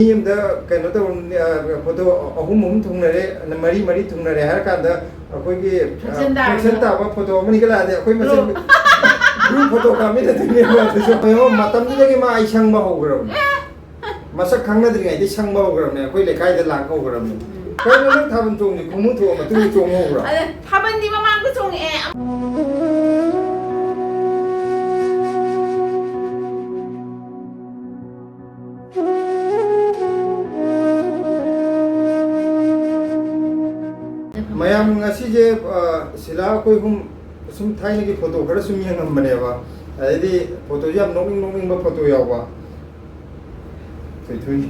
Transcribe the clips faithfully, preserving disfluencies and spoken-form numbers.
ꯃꯤ ꯑꯃꯗ ꯀꯩꯅꯣ ꯇꯧꯔꯝꯅꯤ, ꯑ, ꯐꯣꯇꯣ ꯑꯍꯨꯝ ꯑꯍꯨꯝ ꯊꯨꯡꯅꯔꯦ, ꯃꯔꯤ ꯃꯔꯤ ꯊꯨꯡꯅꯔꯦ ꯍꯥꯏꯔ ꯀꯥꯟꯗ ꯑꯩꯈꯣꯏꯒꯤ, ꯑ, fraction ꯇꯥꯕ, fraction ꯇꯥꯕ ꯐꯣꯇꯣ ꯑꯃꯅꯤꯒ ꯂꯥꯛꯑꯗꯤ ꯑꯩꯈꯣꯏ ꯃꯁꯦꯟ group, group ꯐꯣꯇꯣ ꯀꯥꯞꯃꯤꯟꯅꯗꯣꯏꯅꯦꯕ꯫ ꯑꯗꯨꯁꯨ ꯌꯦꯡꯉꯣ, ꯃꯇꯝꯗꯨꯗꯒꯤ ꯃꯥ ꯑꯩ ꯁꯪꯕ ꯍꯧꯈ꯭ꯔꯕꯅꯦ꯫ ꯑꯦ! ꯃꯁꯛ ꯈꯪꯅꯗ꯭ꯔꯤꯉꯩꯗꯩ ꯁꯪꯕ ꯍꯧꯈ꯭ꯔꯕꯅꯦ, ꯑꯩꯈꯣꯏ ꯂꯩꯀꯥꯏꯗ ꯂꯥꯛꯄ ꯍꯧꯈ꯭ꯔꯕꯅꯦ꯫ ꯎꯝ꯫ "ꯀꯩꯅꯣ ꯅꯪ ꯊꯥꯕꯜ ꯆꯣꯡꯗ꯭ꯔꯤ? ꯈꯣꯡꯎ ꯊꯣꯛꯑ ꯃꯇꯨꯡꯗ ꯆꯣꯡ ꯍꯧꯕ꯭ꯔꯣ?" ꯑꯗ ꯊꯥꯕꯜꯗꯤ ꯃꯃꯥꯡꯗ ꯆꯣꯡꯉꯛꯑꯦ꯫ ꯃꯌꯥꯝ ꯉꯁꯤꯁꯦ, ꯑ, ꯁꯤꯂꯥ ꯑꯩꯈꯣꯏ ꯑꯍꯨꯝ ꯁꯨꯝ ꯊꯥꯏꯅꯒꯤ ꯐꯣꯇꯣ ꯈꯔ ꯁꯨꯝ ꯌꯦꯡꯉꯝꯕꯅꯦꯕ꯫ ꯑꯗꯩꯗꯤ ꯐꯣꯇꯣꯁꯨ ꯌꯥꯝ ꯅꯣꯛꯅꯤꯡ ꯅꯣꯛꯅꯤꯡꯕ ꯐꯣꯇꯣ ꯌꯥꯎꯕ꯫ ꯊꯣꯏꯊꯣꯏ꯫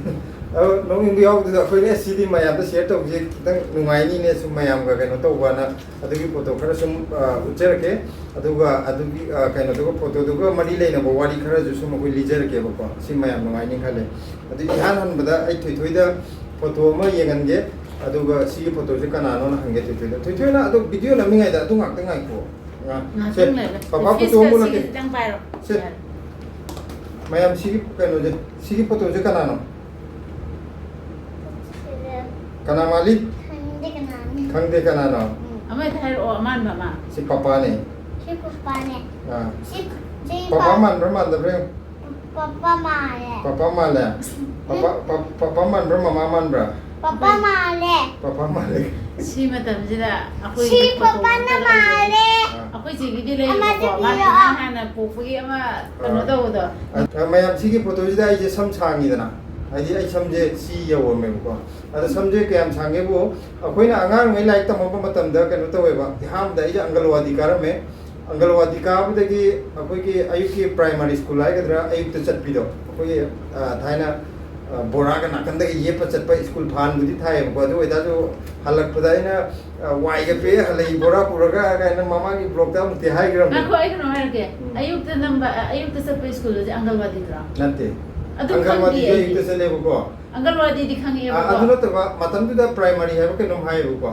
ꯑꯗꯣ ꯅꯣꯛꯅꯤꯡꯕ ꯌꯥꯎꯕꯗꯨꯗ ꯑꯩꯈꯣꯏꯅ, "ꯑꯦ, ꯁꯤꯗꯤ ꯃꯌꯥꯝꯗ share ꯇꯧꯕꯁꯦ ꯈꯤꯇꯪ ꯅꯨꯡꯉꯥꯏꯅꯤꯅꯦ", ꯁꯨꯝ ꯃꯌꯥꯝꯒ ꯀꯩꯅꯣ ꯇꯧꯕꯅ ꯑꯗꯨꯒꯤ ꯐꯣꯇꯣ ꯈꯔ ꯁꯨꯝ, ꯑ, ꯎꯠꯆꯔꯛꯀꯦ꯫ ꯑꯗꯨꯒ ꯑꯗꯨꯒꯤ, ꯑ, ꯀꯩꯅꯣꯗꯨꯒ, ꯐꯣꯇꯣꯗꯨꯒ ꯃꯔꯤ ꯂꯩꯅꯕ ꯋꯥꯔꯤ ꯈꯔꯁꯨ ꯁꯨꯝ ꯑꯩꯈꯣꯏ ꯂꯤꯖꯔꯛꯀꯦꯕꯀꯣ꯫ ꯁꯤ ꯃꯌꯥꯝ ꯅꯨꯡꯉꯥꯏꯅꯤ ꯈꯜꯂꯦ꯫ ꯑꯗꯨ ꯏꯍꯥꯟ ꯍꯥꯟꯕꯗ ꯑꯩ ꯊꯣꯏꯊꯣꯏꯗ ꯐꯣꯇꯣ ꯑꯃ ꯌꯦꯡꯍꯟꯒꯦ, ꯑꯗꯨꯒ ꯁꯤꯒꯤ ꯐꯣꯇꯣꯁꯦ ꯀꯅꯥꯅꯣꯅ ꯍꯪꯒꯦ ꯊꯣꯏꯊꯣꯏꯗ꯫ ꯊꯣꯏꯊꯣꯏꯅ ꯑꯗꯨ ꯚꯤꯗꯤꯑꯣ ꯅꯝꯃꯤꯉꯩꯗ ꯑꯗꯨ ꯉꯥꯛꯇ ꯉꯥꯏꯈꯣ꯫ ꯑ, ꯁꯦ, ꯉꯥꯛꯇꯪ ꯂꯩꯔꯦ꯫ ꯄꯄꯥ ꯐꯣꯇꯣ ꯑꯃ ꯐꯤꯁꯀ ꯁꯤꯒ ꯎꯠꯂꯛꯀꯦ꯫ ꯈꯤꯇꯪ ꯄꯥꯏꯔꯣ꯫ ꯁꯦ꯫ ꯌꯥꯔꯦ꯫ ꯃꯌꯥꯝ, ꯁꯤꯒꯤ ꯀꯩꯅꯣꯁꯦ, ꯁꯤꯒꯤ ꯐꯣꯇꯣꯁꯦ ꯀꯅꯥꯅꯣ? ꯀꯅꯥ ꯃꯥꯜꯂꯤ? ꯈꯪꯗꯦ ꯀꯅꯥꯅꯣ꯫ ꯈꯪꯗꯦ ꯀꯅꯥꯅꯣ? ꯎꯝ꯫ ꯑꯃ ꯍꯦꯛꯇ ꯍꯥꯏꯔꯛꯑꯣ, ꯑꯃꯥꯟꯕ ꯑꯃ꯫ ꯁꯤ ꯄꯄꯥꯅꯦ꯫ ꯁꯤ ꯄꯄꯥꯅꯦ꯫ ꯑꯥ꯫ ꯁꯤ, ꯁꯤ ꯄꯄꯥ ꯄ-, ꯃꯥꯟꯕ꯭ꯔꯥ ꯃꯥꯟꯗꯕ꯭ꯔꯥ ꯌꯦꯡꯉꯨ꯫ ꯄꯄꯥ ꯃꯥꯜꯂꯦ꯫ ꯄꯄꯥ ꯃꯥꯜꯂꯦ? ꯄꯄꯥ, ꯄ-, ꯄꯄꯥ ꯃꯥꯟꯕ꯭ꯔꯥ, ꯃꯃꯥ ꯃꯥꯟꯕ꯭ꯔꯥ? ꯄꯄꯥ ꯃꯥꯜꯂꯦ꯫ ꯄꯄꯥ ꯃꯥꯜꯂꯦ꯫ ꯁꯤ ꯃꯇꯝꯁꯤꯗ ꯑꯩꯈꯣꯏꯒꯤ ꯁꯤ ꯐꯣꯇꯣ ꯄꯄꯥꯅ ꯉꯥꯛꯇ ꯂꯩꯔꯦ꯫ ꯃꯥꯜꯂꯦ꯫ ꯑꯥ꯫ ꯑꯩꯈꯣꯏ ꯆꯦꯒꯤꯗꯤ ꯑꯃꯗꯤ ꯂꯩꯌꯦꯕꯀꯣ, ꯃꯥꯅ ꯄꯤꯔꯛꯑꯣ꯫ ꯏꯍꯥꯟ ꯍꯥꯟꯅ ꯄꯣꯛꯄꯒꯤ ꯑꯃ ꯀꯩꯅꯣ ꯑꯥ꯫ ꯇꯧꯕꯗꯣ꯫ ꯑ, ꯃꯌꯥꯝ, ꯁꯤꯒꯤ ꯐꯣꯇꯣꯁꯤꯗ ꯑꯩꯁꯦ ꯁꯝ ꯁꯥꯡꯉꯤꯗꯅ, ꯍꯥꯏꯗꯤ ꯑꯩ ꯁꯝꯁꯦ ꯁꯤ ꯌꯧꯔꯝꯃꯦꯕꯀꯣ꯫ ꯑꯗ ꯁꯝꯁꯦ ꯀꯌꯥꯝ ꯁꯥꯡꯒꯦꯕꯨ, ꯑꯩꯈꯣꯏꯅ ꯑꯉꯥꯡ ꯑꯣꯏꯔꯤꯉꯩ ꯂꯥꯏꯔꯤꯛ ꯇꯝꯃꯛꯄ ꯃꯇꯝꯗ ꯀꯩꯅꯣ ꯇꯧꯋꯦꯕ, ꯑꯍꯥꯟꯕꯗ ꯑꯩꯁꯦ ꯑꯪꯒꯜꯋꯥꯗꯤ ꯀꯥꯔꯝꯃꯦ꯫ ꯑꯪꯒꯜꯋꯥꯗꯤ ꯀꯥꯕꯗꯒꯤ ꯑꯩꯈꯣꯏꯒꯤ ꯑꯌꯨꯛꯀꯤ primary school ꯍꯥꯏꯒꯗ꯭ꯔꯥ, ꯑꯌꯨꯛꯇ ꯆꯠꯄꯤꯗꯣ, ꯑꯩꯈꯣꯏꯒꯤ, ꯑ, ꯊꯥꯏꯅ, ꯑ, ꯕꯣꯔꯥꯒ ꯅꯥꯀꯟꯗꯒ ꯌꯦꯞꯄ ꯆꯠꯄ school ꯐꯥꯟꯕꯨꯗꯤ ꯊꯥꯏꯌꯦꯕꯀꯣ꯫ ꯑꯗꯨ ꯑꯣꯏꯇꯥꯔꯁꯨ ꯍꯜꯂꯛꯄꯗ ꯑꯩꯅ, ꯑ, ꯋꯥꯏꯒ ꯄꯦ ꯍꯜꯂꯛꯏ, ꯕꯣꯔꯥ ꯄꯨꯔꯒ ꯀꯥꯏꯅ ꯃꯃꯥꯡꯒꯤ vlogꯇ ꯑꯃꯨꯛꯇꯤ ꯍꯥꯏꯈ꯭ꯔꯕꯅꯦ꯫ ꯉꯥꯏꯈꯣ, ꯑꯩ ꯀꯩꯅꯣ ꯍꯥꯏꯔꯛꯀꯦ꯫ ꯎꯝ꯫ ꯑꯌꯨꯛꯇ ꯅꯝꯕ, ꯑ, ꯑꯌꯨꯛꯇ ꯆꯠꯄ schoolꯗꯨꯗꯤ ꯑꯪꯒꯜꯋꯥꯗꯤꯗꯨꯔꯣ? ꯅꯠꯇꯦ꯫ ꯑꯗꯨ ꯑꯪꯒꯜꯋꯥꯗꯤꯁꯨ ꯈꯪꯗꯤꯌꯦ ꯑꯩꯗꯤ꯫ ꯑꯌꯨꯛꯇ ꯆꯠꯂꯦꯕꯀꯣ꯫ ꯑꯪꯒꯜꯋꯥꯗꯤꯗꯤ ꯑ, ꯈꯪꯉꯛꯑꯦꯕꯀꯣ꯫ ꯑꯗꯨ ꯅꯠꯇꯕ, ꯃꯇꯝꯗꯨꯗ primary ꯍꯥꯏꯕ ꯀꯩꯅꯣꯝ ꯍꯥꯏꯌꯦꯕꯀꯣ꯫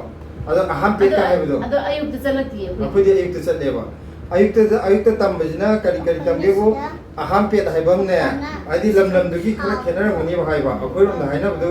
ꯑꯗꯣ ꯑꯍꯥꯟ ꯑꯗꯣ, ꯄꯦꯠꯀ ꯍꯥꯏꯕꯗꯣ꯫ ꯑꯗꯣ ꯑꯌꯨꯛꯇ ꯆꯠꯂꯛꯇꯤꯌꯦ ꯑꯩꯈꯣꯏꯗꯤ꯫ ꯑꯩꯈꯣꯏꯗꯤ ꯑꯌꯨꯛꯇ ꯆꯠꯂꯦꯕ꯫ ꯑꯌꯨꯛꯇ, ꯑꯌꯨꯛꯇ ꯇꯝꯕꯁꯤꯅ ꯀꯔꯤ ꯀꯔꯤ ꯇꯝꯒꯦꯕꯨ? ꯑꯩꯈꯣꯏꯅ ꯁꯤꯗ ꯑꯍꯥꯝꯄꯦꯠ ꯍꯥꯏꯕ ꯑꯃꯅꯦ, ꯍꯥꯏꯗꯤ ꯂꯝ ꯂꯝꯗꯨꯒꯤ ꯈꯔ ꯈꯦꯠꯅꯔꯝꯒꯅꯦꯕ ꯍꯥꯏꯕ꯫ ꯑꯩꯈꯣꯏꯔꯣꯝꯗ ꯍꯥꯏꯅꯕꯗꯣ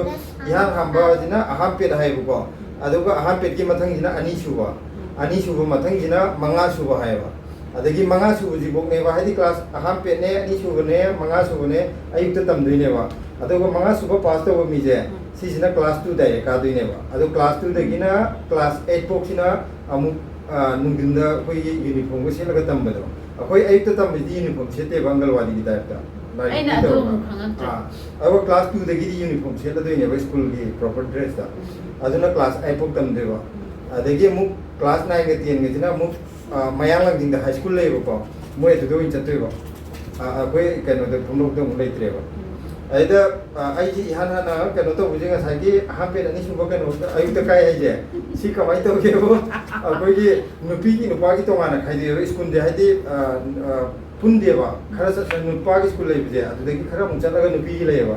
ꯏꯍꯥꯟ ꯍꯥꯟꯕꯁꯤꯅ ꯑꯍꯥꯝꯄꯦꯠ ꯍꯥꯏꯌꯦꯕꯀꯣ, ꯑꯗꯨꯒ ꯑꯍꯥꯝꯄꯦꯠꯀꯤ ꯃꯊꯪꯁꯤꯅ ꯑꯅꯤꯁꯨꯕ, ꯑꯅꯤꯁꯨꯕ ꯃꯊꯪꯁꯤꯅ ꯃꯉꯥꯁꯨꯕ ꯍꯥꯏꯌꯦꯕ꯫ ꯑꯗꯒꯤ ꯃꯉꯥꯁꯨꯕꯁꯤꯐꯧꯅꯦꯕ, ꯍꯥꯏꯗꯤ ꯀ꯭ꯂꯥꯁ ꯑꯍꯥꯝꯄꯦꯠꯅꯦ, ꯑꯅꯤꯁꯨꯕꯅꯦ, ꯃꯉꯥꯁꯨꯕꯅꯦ ꯑꯌꯨꯛꯇ ꯇꯝꯗꯣꯏꯅꯦꯕ꯫ ꯑꯗꯨꯒ ꯃꯉꯥꯁꯨꯕ ꯄꯥꯁ ꯇꯧꯕ ꯃꯤꯁꯦ ꯁꯤꯁꯤꯅ ꯀ꯭ꯂꯥꯁ ꯇꯨ ꯗꯥꯏꯔꯦꯛ ꯀꯥꯗꯣꯏꯅꯦꯕ꯫ ꯑꯗꯣ ꯀ꯭ꯂꯥꯁ ꯇꯨꯗꯒꯤꯅ ꯀ꯭ꯂꯥꯁ ꯑꯩꯠ ꯐꯥꯎꯁꯤꯅ ꯑꯃꯨꯛ, ꯑ, ꯅꯨꯡꯊꯤꯟꯗ ꯑꯩꯈꯣꯏꯒꯤ ꯌꯨꯅꯤꯐꯣꯔꯝꯒ ꯁꯦꯠꯂꯒ ꯇꯝꯕꯗꯣ꯫ ꯑꯩꯈꯣꯏ ꯑꯌꯨꯛꯇ ꯇꯝꯕꯗꯤ ꯌꯨꯅꯤꯐꯣꯔꯝ ꯁꯦꯠꯇꯦꯕ, ꯑꯪꯒꯜꯋꯥꯗꯤꯒꯤ ꯇꯥꯏꯞꯇ꯫ ꯂꯥꯏꯔꯤꯛꯇꯤ ꯑꯩꯅ ꯑꯗꯨ ꯇꯧꯔꯒ꯫ ꯑꯃꯨꯛ ꯈꯪꯉꯛꯇ꯭ꯔꯦ꯫ ꯑꯥ, ꯑꯗꯨꯒ ꯀ꯭ꯂꯥꯁ ꯇꯨꯗꯒꯤꯗꯤ ꯌꯨꯅꯤꯐꯣꯔꯝ ꯁꯦꯠꯂꯗꯣꯏꯅꯦꯕ ꯁ꯭ꯀꯨꯜꯒꯤ ꯄ꯭ꯔꯣꯄꯔ ꯗ꯭ꯔꯦꯁꯇ꯫ ꯑꯗꯨꯅ ꯀ꯭ꯂꯥꯁ ꯑꯩꯠ ꯐꯥꯎ ꯇꯝꯗꯣꯏꯕ꯫ ꯑꯗꯒꯤ ꯑꯃꯨꯛ ꯀ꯭ꯂꯥꯁ ꯅꯥꯏꯟꯒ ꯇꯦꯟꯒꯁꯤꯅ ꯑꯃꯨꯛ, ꯑ, ꯃꯌꯥꯡ ꯂꯥꯡꯖꯤꯡꯗ ꯍꯥꯏ ꯁ꯭ꯀꯨꯜ ꯂꯩꯌꯦꯕꯀꯣ, ꯃꯣꯏ ꯑꯗꯨꯗ ꯑꯣꯏꯅ ꯆꯠꯇꯣꯏꯕ꯫ ꯑ, ꯑꯩꯈꯣꯏ ꯀꯩꯅꯣꯗ, ꯈꯣꯡꯅꯧꯗ ꯑꯃꯨꯛ ꯂꯩꯇ꯭ꯔꯦꯕ꯫ ꯑꯗꯩꯗ, ꯑ, ꯑꯩꯁꯦ ꯏꯍꯥꯟ ꯍꯥꯟꯅ ꯀꯩꯅꯣ ꯇꯧꯕꯁꯦ, ꯉꯁꯥꯏꯒꯤ ꯑꯍꯥꯟꯕ ꯑꯅꯤꯁꯨꯕ ꯀꯩꯅꯣ ꯑꯌꯨꯛꯇ ꯀꯥꯏ ꯍꯥꯏꯁꯦ, ꯁꯤ ꯀꯃꯥꯏꯅ ꯇꯧꯒꯦꯕꯨ, ꯑꯩꯈꯣꯏꯒꯤ ꯅꯨꯄꯤꯒꯤ ꯅꯨꯄꯥꯒꯤ ꯇꯣꯉꯥꯟꯅ ꯈꯥꯏꯗꯣꯛꯑꯦꯕ ꯁ꯭ꯀꯨꯜꯁꯦ, ꯍꯥꯏꯗꯤ, ꯑ, ꯑ, ꯄꯨꯟꯗꯦꯕ꯫ ꯈꯔ ꯆꯠ-, ꯅꯨꯄꯥꯒꯤ ꯁ꯭ꯀꯨꯜ ꯂꯩꯕꯁꯦ, ꯑꯗꯨꯗꯒꯤ ꯈꯔ ꯑꯃꯨꯛ ꯆꯠꯂꯒ ꯅꯨꯄꯤꯒꯤ ꯂꯩꯌꯦꯕ꯫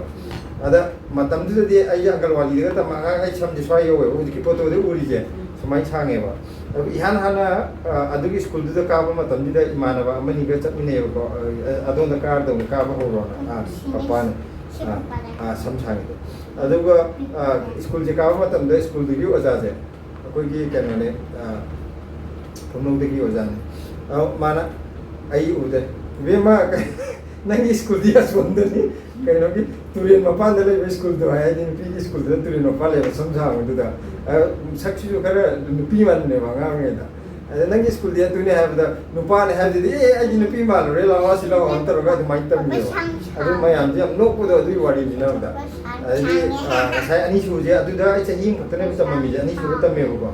ꯑꯗ ꯃꯇꯝꯗꯨꯗꯗꯤ ꯑꯩꯁꯦ ꯑꯪꯒꯜꯋꯥꯗꯤꯗꯒ ꯇꯝꯕ ꯑꯉꯥꯡ, ꯑꯩ ꯁꯝꯁꯦ ꯁ꯭ꯋꯥꯏ ꯌꯧꯋꯦꯕ, ꯍꯧꯖꯤꯛꯀꯤ ꯐꯣꯇꯣꯗ ꯎꯔꯤꯁꯦ ꯁꯨꯃꯥꯏꯅ ꯁꯥꯡꯉꯦꯕ꯫ ꯑꯗꯨ ꯏꯍꯥꯟ ꯍꯥꯟꯅ, ꯑ, ꯑꯗꯨꯒꯤ ꯁ꯭ꯀꯨꯜꯗꯨꯗ ꯀꯥꯕ ꯃꯇꯝꯗꯨꯗ ꯏꯃꯥꯟꯅꯕ ꯑꯃꯅꯤꯒ ꯆꯠꯃꯤꯟꯅꯩꯕꯀꯣ, ꯑ, ꯑꯗꯣꯝꯗ ꯀꯥꯔꯗꯧꯅꯤ, ꯀꯥꯕ ꯍꯧꯔꯣꯅ꯫ ꯑ, ꯄꯄꯥꯅ꯫ ꯑ, ꯑ, ꯁꯝ ꯁꯥꯡꯉꯤꯗꯣ꯫ ꯑꯗꯨꯒ, ꯑ, ꯁ꯭ꯀꯨꯜꯁꯦ ꯀꯥꯕ ꯃꯇꯝꯗ ꯁ꯭ꯀꯨꯜꯗꯨꯒꯤ ꯑꯣꯖꯥꯁꯦ ꯑꯩꯈꯣꯏꯒꯤ ꯀꯩꯅꯣꯅꯦ, ꯑ, ꯈꯨꯅꯧꯗꯒꯤ ꯑꯣꯖꯥꯅꯦ꯫ ꯑ, ꯃꯥꯅ ꯑꯩ ꯎꯗꯦ, "ꯏꯕꯦꯝꯃ, ꯅꯪꯒꯤ ꯁ꯭ꯀꯨꯜꯗꯤ ꯑꯁꯣꯝꯗꯅꯤ, ꯀꯩꯅꯣꯒꯤ ꯇꯨꯔꯦꯜ ꯃꯄꯥꯟꯗ ꯂꯩꯕ ꯁ꯭ꯀꯨꯜꯗꯣ", ꯍꯥꯏ, ꯍꯥꯏꯗꯤ ꯅꯨꯄꯤꯒꯤ ꯁ꯭ꯀꯨꯜꯗꯨꯅ ꯇꯨꯔꯦꯜ ꯃꯄꯥꯟ ꯂꯩꯕ ꯁꯝ ꯁꯥꯡꯕꯗꯨꯗ꯫ ꯑ, ꯁꯛꯁꯤꯁꯨ ꯈꯔ ꯅꯨꯄꯤ ꯃꯥꯟꯕꯅꯦꯕ ꯑꯉꯥꯡ ꯑꯣꯏꯔꯤꯉꯩꯗ꯫ ꯑꯗ, "ꯅꯪꯒꯤ ꯁ꯭ꯀꯨꯜꯗꯤ ꯑꯗꯨꯅꯦ" ꯍꯥꯏꯕꯗ, ꯅꯨꯄꯥꯅꯦ ꯍꯥꯏꯕꯗꯨꯗꯤ, "ꯑꯦ, ꯑꯩꯗꯤ ꯅꯨꯄꯤ ꯃꯥꯜꯂꯨꯔꯦ, ꯂꯥꯛꯑꯣ, ꯑꯁꯤ ꯂꯥꯛꯑꯣ" ꯇꯧꯔꯒ ꯑꯗꯨꯃꯥꯏꯅ ꯇꯝꯕꯤꯌꯦꯕ꯫ ꯑꯗꯨ ꯃꯌꯥꯝꯁꯦ ꯌꯥꯝ ꯅꯣꯛꯄꯗꯣ ꯑꯗꯨꯒꯤ ꯋꯥꯔꯤꯅꯤꯅ ꯑꯃꯗ꯫ ꯑꯗꯩꯗꯤ, ꯑ, ꯉꯁꯥꯏ ꯑꯅꯤꯁꯨꯕꯁꯦ, ꯑꯗꯨꯗ ꯑꯩ ꯆꯍꯤ ꯑꯃꯈꯛꯇꯅꯦꯕ ꯇꯝꯃꯝꯃꯤꯁꯦ, ꯑꯅꯤꯁꯨꯕ ꯇꯝꯃꯦꯕꯀꯣ꯫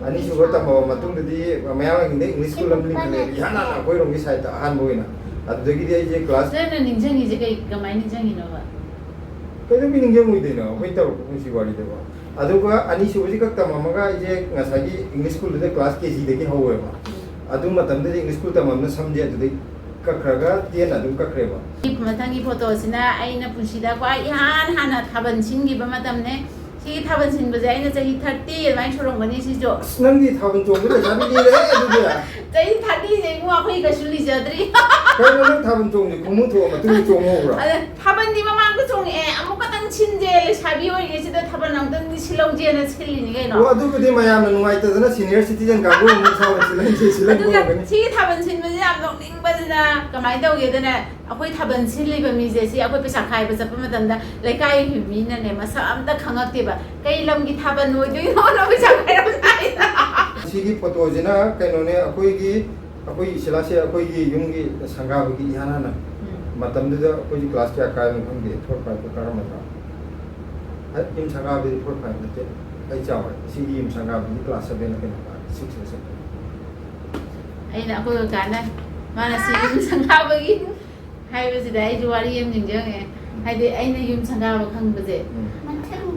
ꯑꯅꯤꯁꯨꯕ ꯇꯝꯃꯕ ꯃꯇꯨꯡꯗꯗꯤ ꯃꯌꯥꯡꯂꯥꯡꯕꯤꯗ ꯏꯪꯂꯤꯁ ꯁ꯭ꯀꯨꯜ ꯑꯃ ꯂꯤꯡꯈꯠꯂꯛꯑꯦꯕ, ꯏꯍꯥꯟ ꯍꯥꯟꯅ ꯑꯩꯈꯣꯏꯔꯣꯝꯒꯤ ꯁꯥꯏꯠꯇ ꯑꯍꯥꯟꯕ ꯑꯣꯏꯅ꯫ ꯑꯗꯨꯗꯒꯤꯗꯤ ꯑꯩꯁꯦ ꯀ꯭ꯂꯥꯁ ꯅꯪꯅ ꯅꯤꯡꯁꯤꯡꯉꯤꯁꯦ ꯀꯩ, ꯀꯃꯥꯏꯅ ꯅꯤꯡꯁꯤꯡꯉꯤꯅꯣꯕ? ꯀꯩꯗꯧꯕꯩ ꯅꯤꯡꯁꯤꯡꯉꯣꯏꯗꯣꯏꯅꯣ, ꯑꯩꯈꯣꯏ ꯇꯧꯔꯛꯄ ꯄꯨꯟꯁꯤ ꯋꯥꯔꯤꯗꯕꯣ? ꯑꯗꯨꯒ ꯑꯅꯤꯁꯨꯕꯁꯤ ꯈꯛ ꯇꯝꯃꯝꯃꯒ ꯑꯩꯁꯦ ꯉꯁꯥꯏꯒꯤ ꯏꯪꯂꯤꯁ ꯁ꯭ꯀꯨꯜꯗꯨꯗ ꯀ꯭ꯂꯥꯁ ꯀꯦ ꯖꯤꯗꯒꯤ ꯍꯧꯋꯦꯕ꯫ ꯑꯗꯨ ꯃꯇꯝꯗꯗꯤ ꯏꯪꯂꯤꯁ ꯁ꯭ꯀꯨꯜ ꯇꯝꯃꯝꯅ ꯁꯝꯁꯦ ꯑꯗꯨꯗꯩ ꯀꯛꯈ꯭ꯔꯒ ꯇꯦꯟꯅ ꯑꯗꯨꯝ ꯀꯛꯈ꯭ꯔꯦꯕ꯫ ꯃꯊꯪꯒꯤ ꯐꯣꯇꯣꯁꯤꯅ ꯑꯩꯅ ꯄꯨꯟꯁꯤꯗ ꯈ꯭ꯋꯥꯏ ꯏꯍꯥꯟ ꯍꯥꯟꯅ ꯊꯥꯕꯜ ꯁꯤꯟꯈꯤꯕ ꯃꯇꯝꯅꯦ꯫ ꯁꯤꯒꯤ ꯊꯥꯕꯜ ꯁꯤꯟꯕꯁꯦ ꯑꯩꯅ ꯆꯍꯤ ꯊꯥꯔꯇꯤ ꯑꯗꯨꯃꯥꯏꯅ ꯁꯨꯔꯝꯒꯅꯤ ꯁꯤꯁꯨ꯫ ꯑꯁ, ꯅꯪꯗꯤ ꯊꯥꯕꯜ ꯆꯣꯡꯕ ꯂꯩꯁꯥꯕꯤ ꯂꯤꯔꯦꯍꯦ ꯑꯗꯨꯗꯤ꯫ ꯆꯍꯤ ꯊꯥꯔꯇꯤꯁꯦ ꯏꯕꯨꯡ ꯑꯩꯈꯣꯏ ꯀꯩꯁꯨ ꯂꯤꯖꯗ꯭ꯔꯤ꯫ ꯀꯩꯅꯣ, ꯅꯪ ꯊꯥꯕꯜ ꯆꯣꯡꯁꯦ ꯈꯣꯡꯃꯨ ꯊꯣꯛꯑ ꯃꯇꯨꯡꯗ ꯆꯣꯡꯍꯧꯕ꯭ꯔꯥ? ꯑꯗ ꯊꯥꯕꯜꯗꯤ ꯃꯃꯥꯡꯗ ꯆꯣꯡꯉꯛꯑꯦ, ꯑꯃꯨꯛꯀꯇꯪ ꯁꯤꯟꯁꯦ, ꯂꯩꯁꯥꯕꯤ ꯑꯣꯏꯔꯤꯉꯩꯁꯤꯗ ꯊꯥꯕꯜ ꯑꯃꯨꯛꯇꯪꯗꯤ ꯁꯤꯜꯍꯧꯁꯦꯅ ꯁꯤꯜꯂꯤꯅꯤ ꯀꯩꯅꯣ꯫ ꯑꯣ, ꯑꯗꯨꯕꯨꯗꯤ ꯃꯌꯥꯝꯅ ꯅꯨꯡꯉꯥꯏꯇꯗꯅ senior citizen ꯀꯥꯡꯕꯨ ꯑꯃꯨꯛ ꯊꯥꯕꯜ ꯁꯤꯜꯍꯟꯁꯦ, ꯁꯤꯜꯍꯟꯕ ꯑꯗꯨꯒ ꯑꯣꯏꯔꯝꯒꯅꯤ꯫ ꯁꯤꯒꯤ ꯊꯥꯕꯜ ꯁꯤꯟꯕꯁꯦ ꯌꯥꯝ ꯅꯣꯛꯅꯤꯡꯕꯁꯤꯅ ꯀꯃꯥꯏꯅ ꯇꯧꯒꯦꯗꯅ, ꯑꯩꯈꯣꯏ ꯊꯥꯕꯜ ꯁꯤꯜꯂꯤꯕ ꯃꯤꯁꯦ, ꯁꯤ ꯑꯩꯈꯣꯏ ꯄꯩꯁꯥ ꯈꯥꯏꯕ ꯆꯠꯄ ꯃꯇꯝꯗ ꯂꯩꯀꯥꯏꯒꯤ ꯃꯤꯅꯅꯦ ꯃꯁꯛ ꯑꯝꯇ ꯈꯪꯉꯛꯇꯦꯕ꯫ ꯀꯩ ꯂꯝꯒꯤ ꯊꯥꯕꯜ ꯑꯣꯏꯗꯣꯏꯅꯣꯅ ꯄꯩꯁꯥ ꯈꯥꯏꯔꯝꯗꯥꯏꯗ꯫ ꯁꯤꯒꯤ ꯐꯣꯇꯣꯁꯤꯅ ꯀꯩꯅꯣꯅꯦ, ꯑꯩꯈꯣꯏꯒꯤ, ꯑꯩꯈꯣꯏ ꯏꯆꯤꯜꯂꯥꯁꯦ ꯑꯩꯈꯣꯏꯒꯤ ꯌꯨꯝꯒꯤ ꯁꯪꯒꯥꯕꯒꯤ ꯏꯍꯥꯟ ꯍꯥꯟꯅ ꯎꯝ꯫ ꯃꯇꯝꯗꯨꯗ ꯑꯩꯈꯣꯏꯁꯤ class ꯀꯌꯥ ꯀꯥꯏꯕꯅꯣ ꯈꯪꯗꯦ, four five ꯀꯥꯔꯝꯃꯗ꯭ꯔꯥ? ꯍꯦꯛ ꯌꯨꯝ ꯁꯪꯒꯥꯕꯗꯤ four five ꯅꯠꯇꯦ, ꯑꯩ ꯆꯥꯎꯔꯦ꯫ ꯁꯤꯒꯤ ꯌꯨꯝ ꯁꯪꯒꯥꯕꯗꯤ class seven ꯀꯩꯅꯣ ꯀꯥꯔꯦ, six ꯁꯤꯗ ꯆꯠꯄ꯫ ꯑꯩꯅ ꯑꯩꯈꯣꯏ ꯀꯀꯥꯅ ꯃꯥꯅ ꯁꯤ ꯌꯨꯝ ꯁꯪꯒꯥꯕꯒꯤ ꯍꯥꯏꯕꯁꯤꯗ ꯑꯩꯁꯨ ꯋꯥꯔꯤ ꯑꯃ ꯅꯤꯡꯁꯤꯡꯉꯦ꯫ ꯍꯥꯏꯗꯤ ꯑꯩꯅ ꯌꯨꯝ ꯁꯪꯒꯥꯕ ꯈꯪꯕꯁꯦ, ꯎꯝ꯫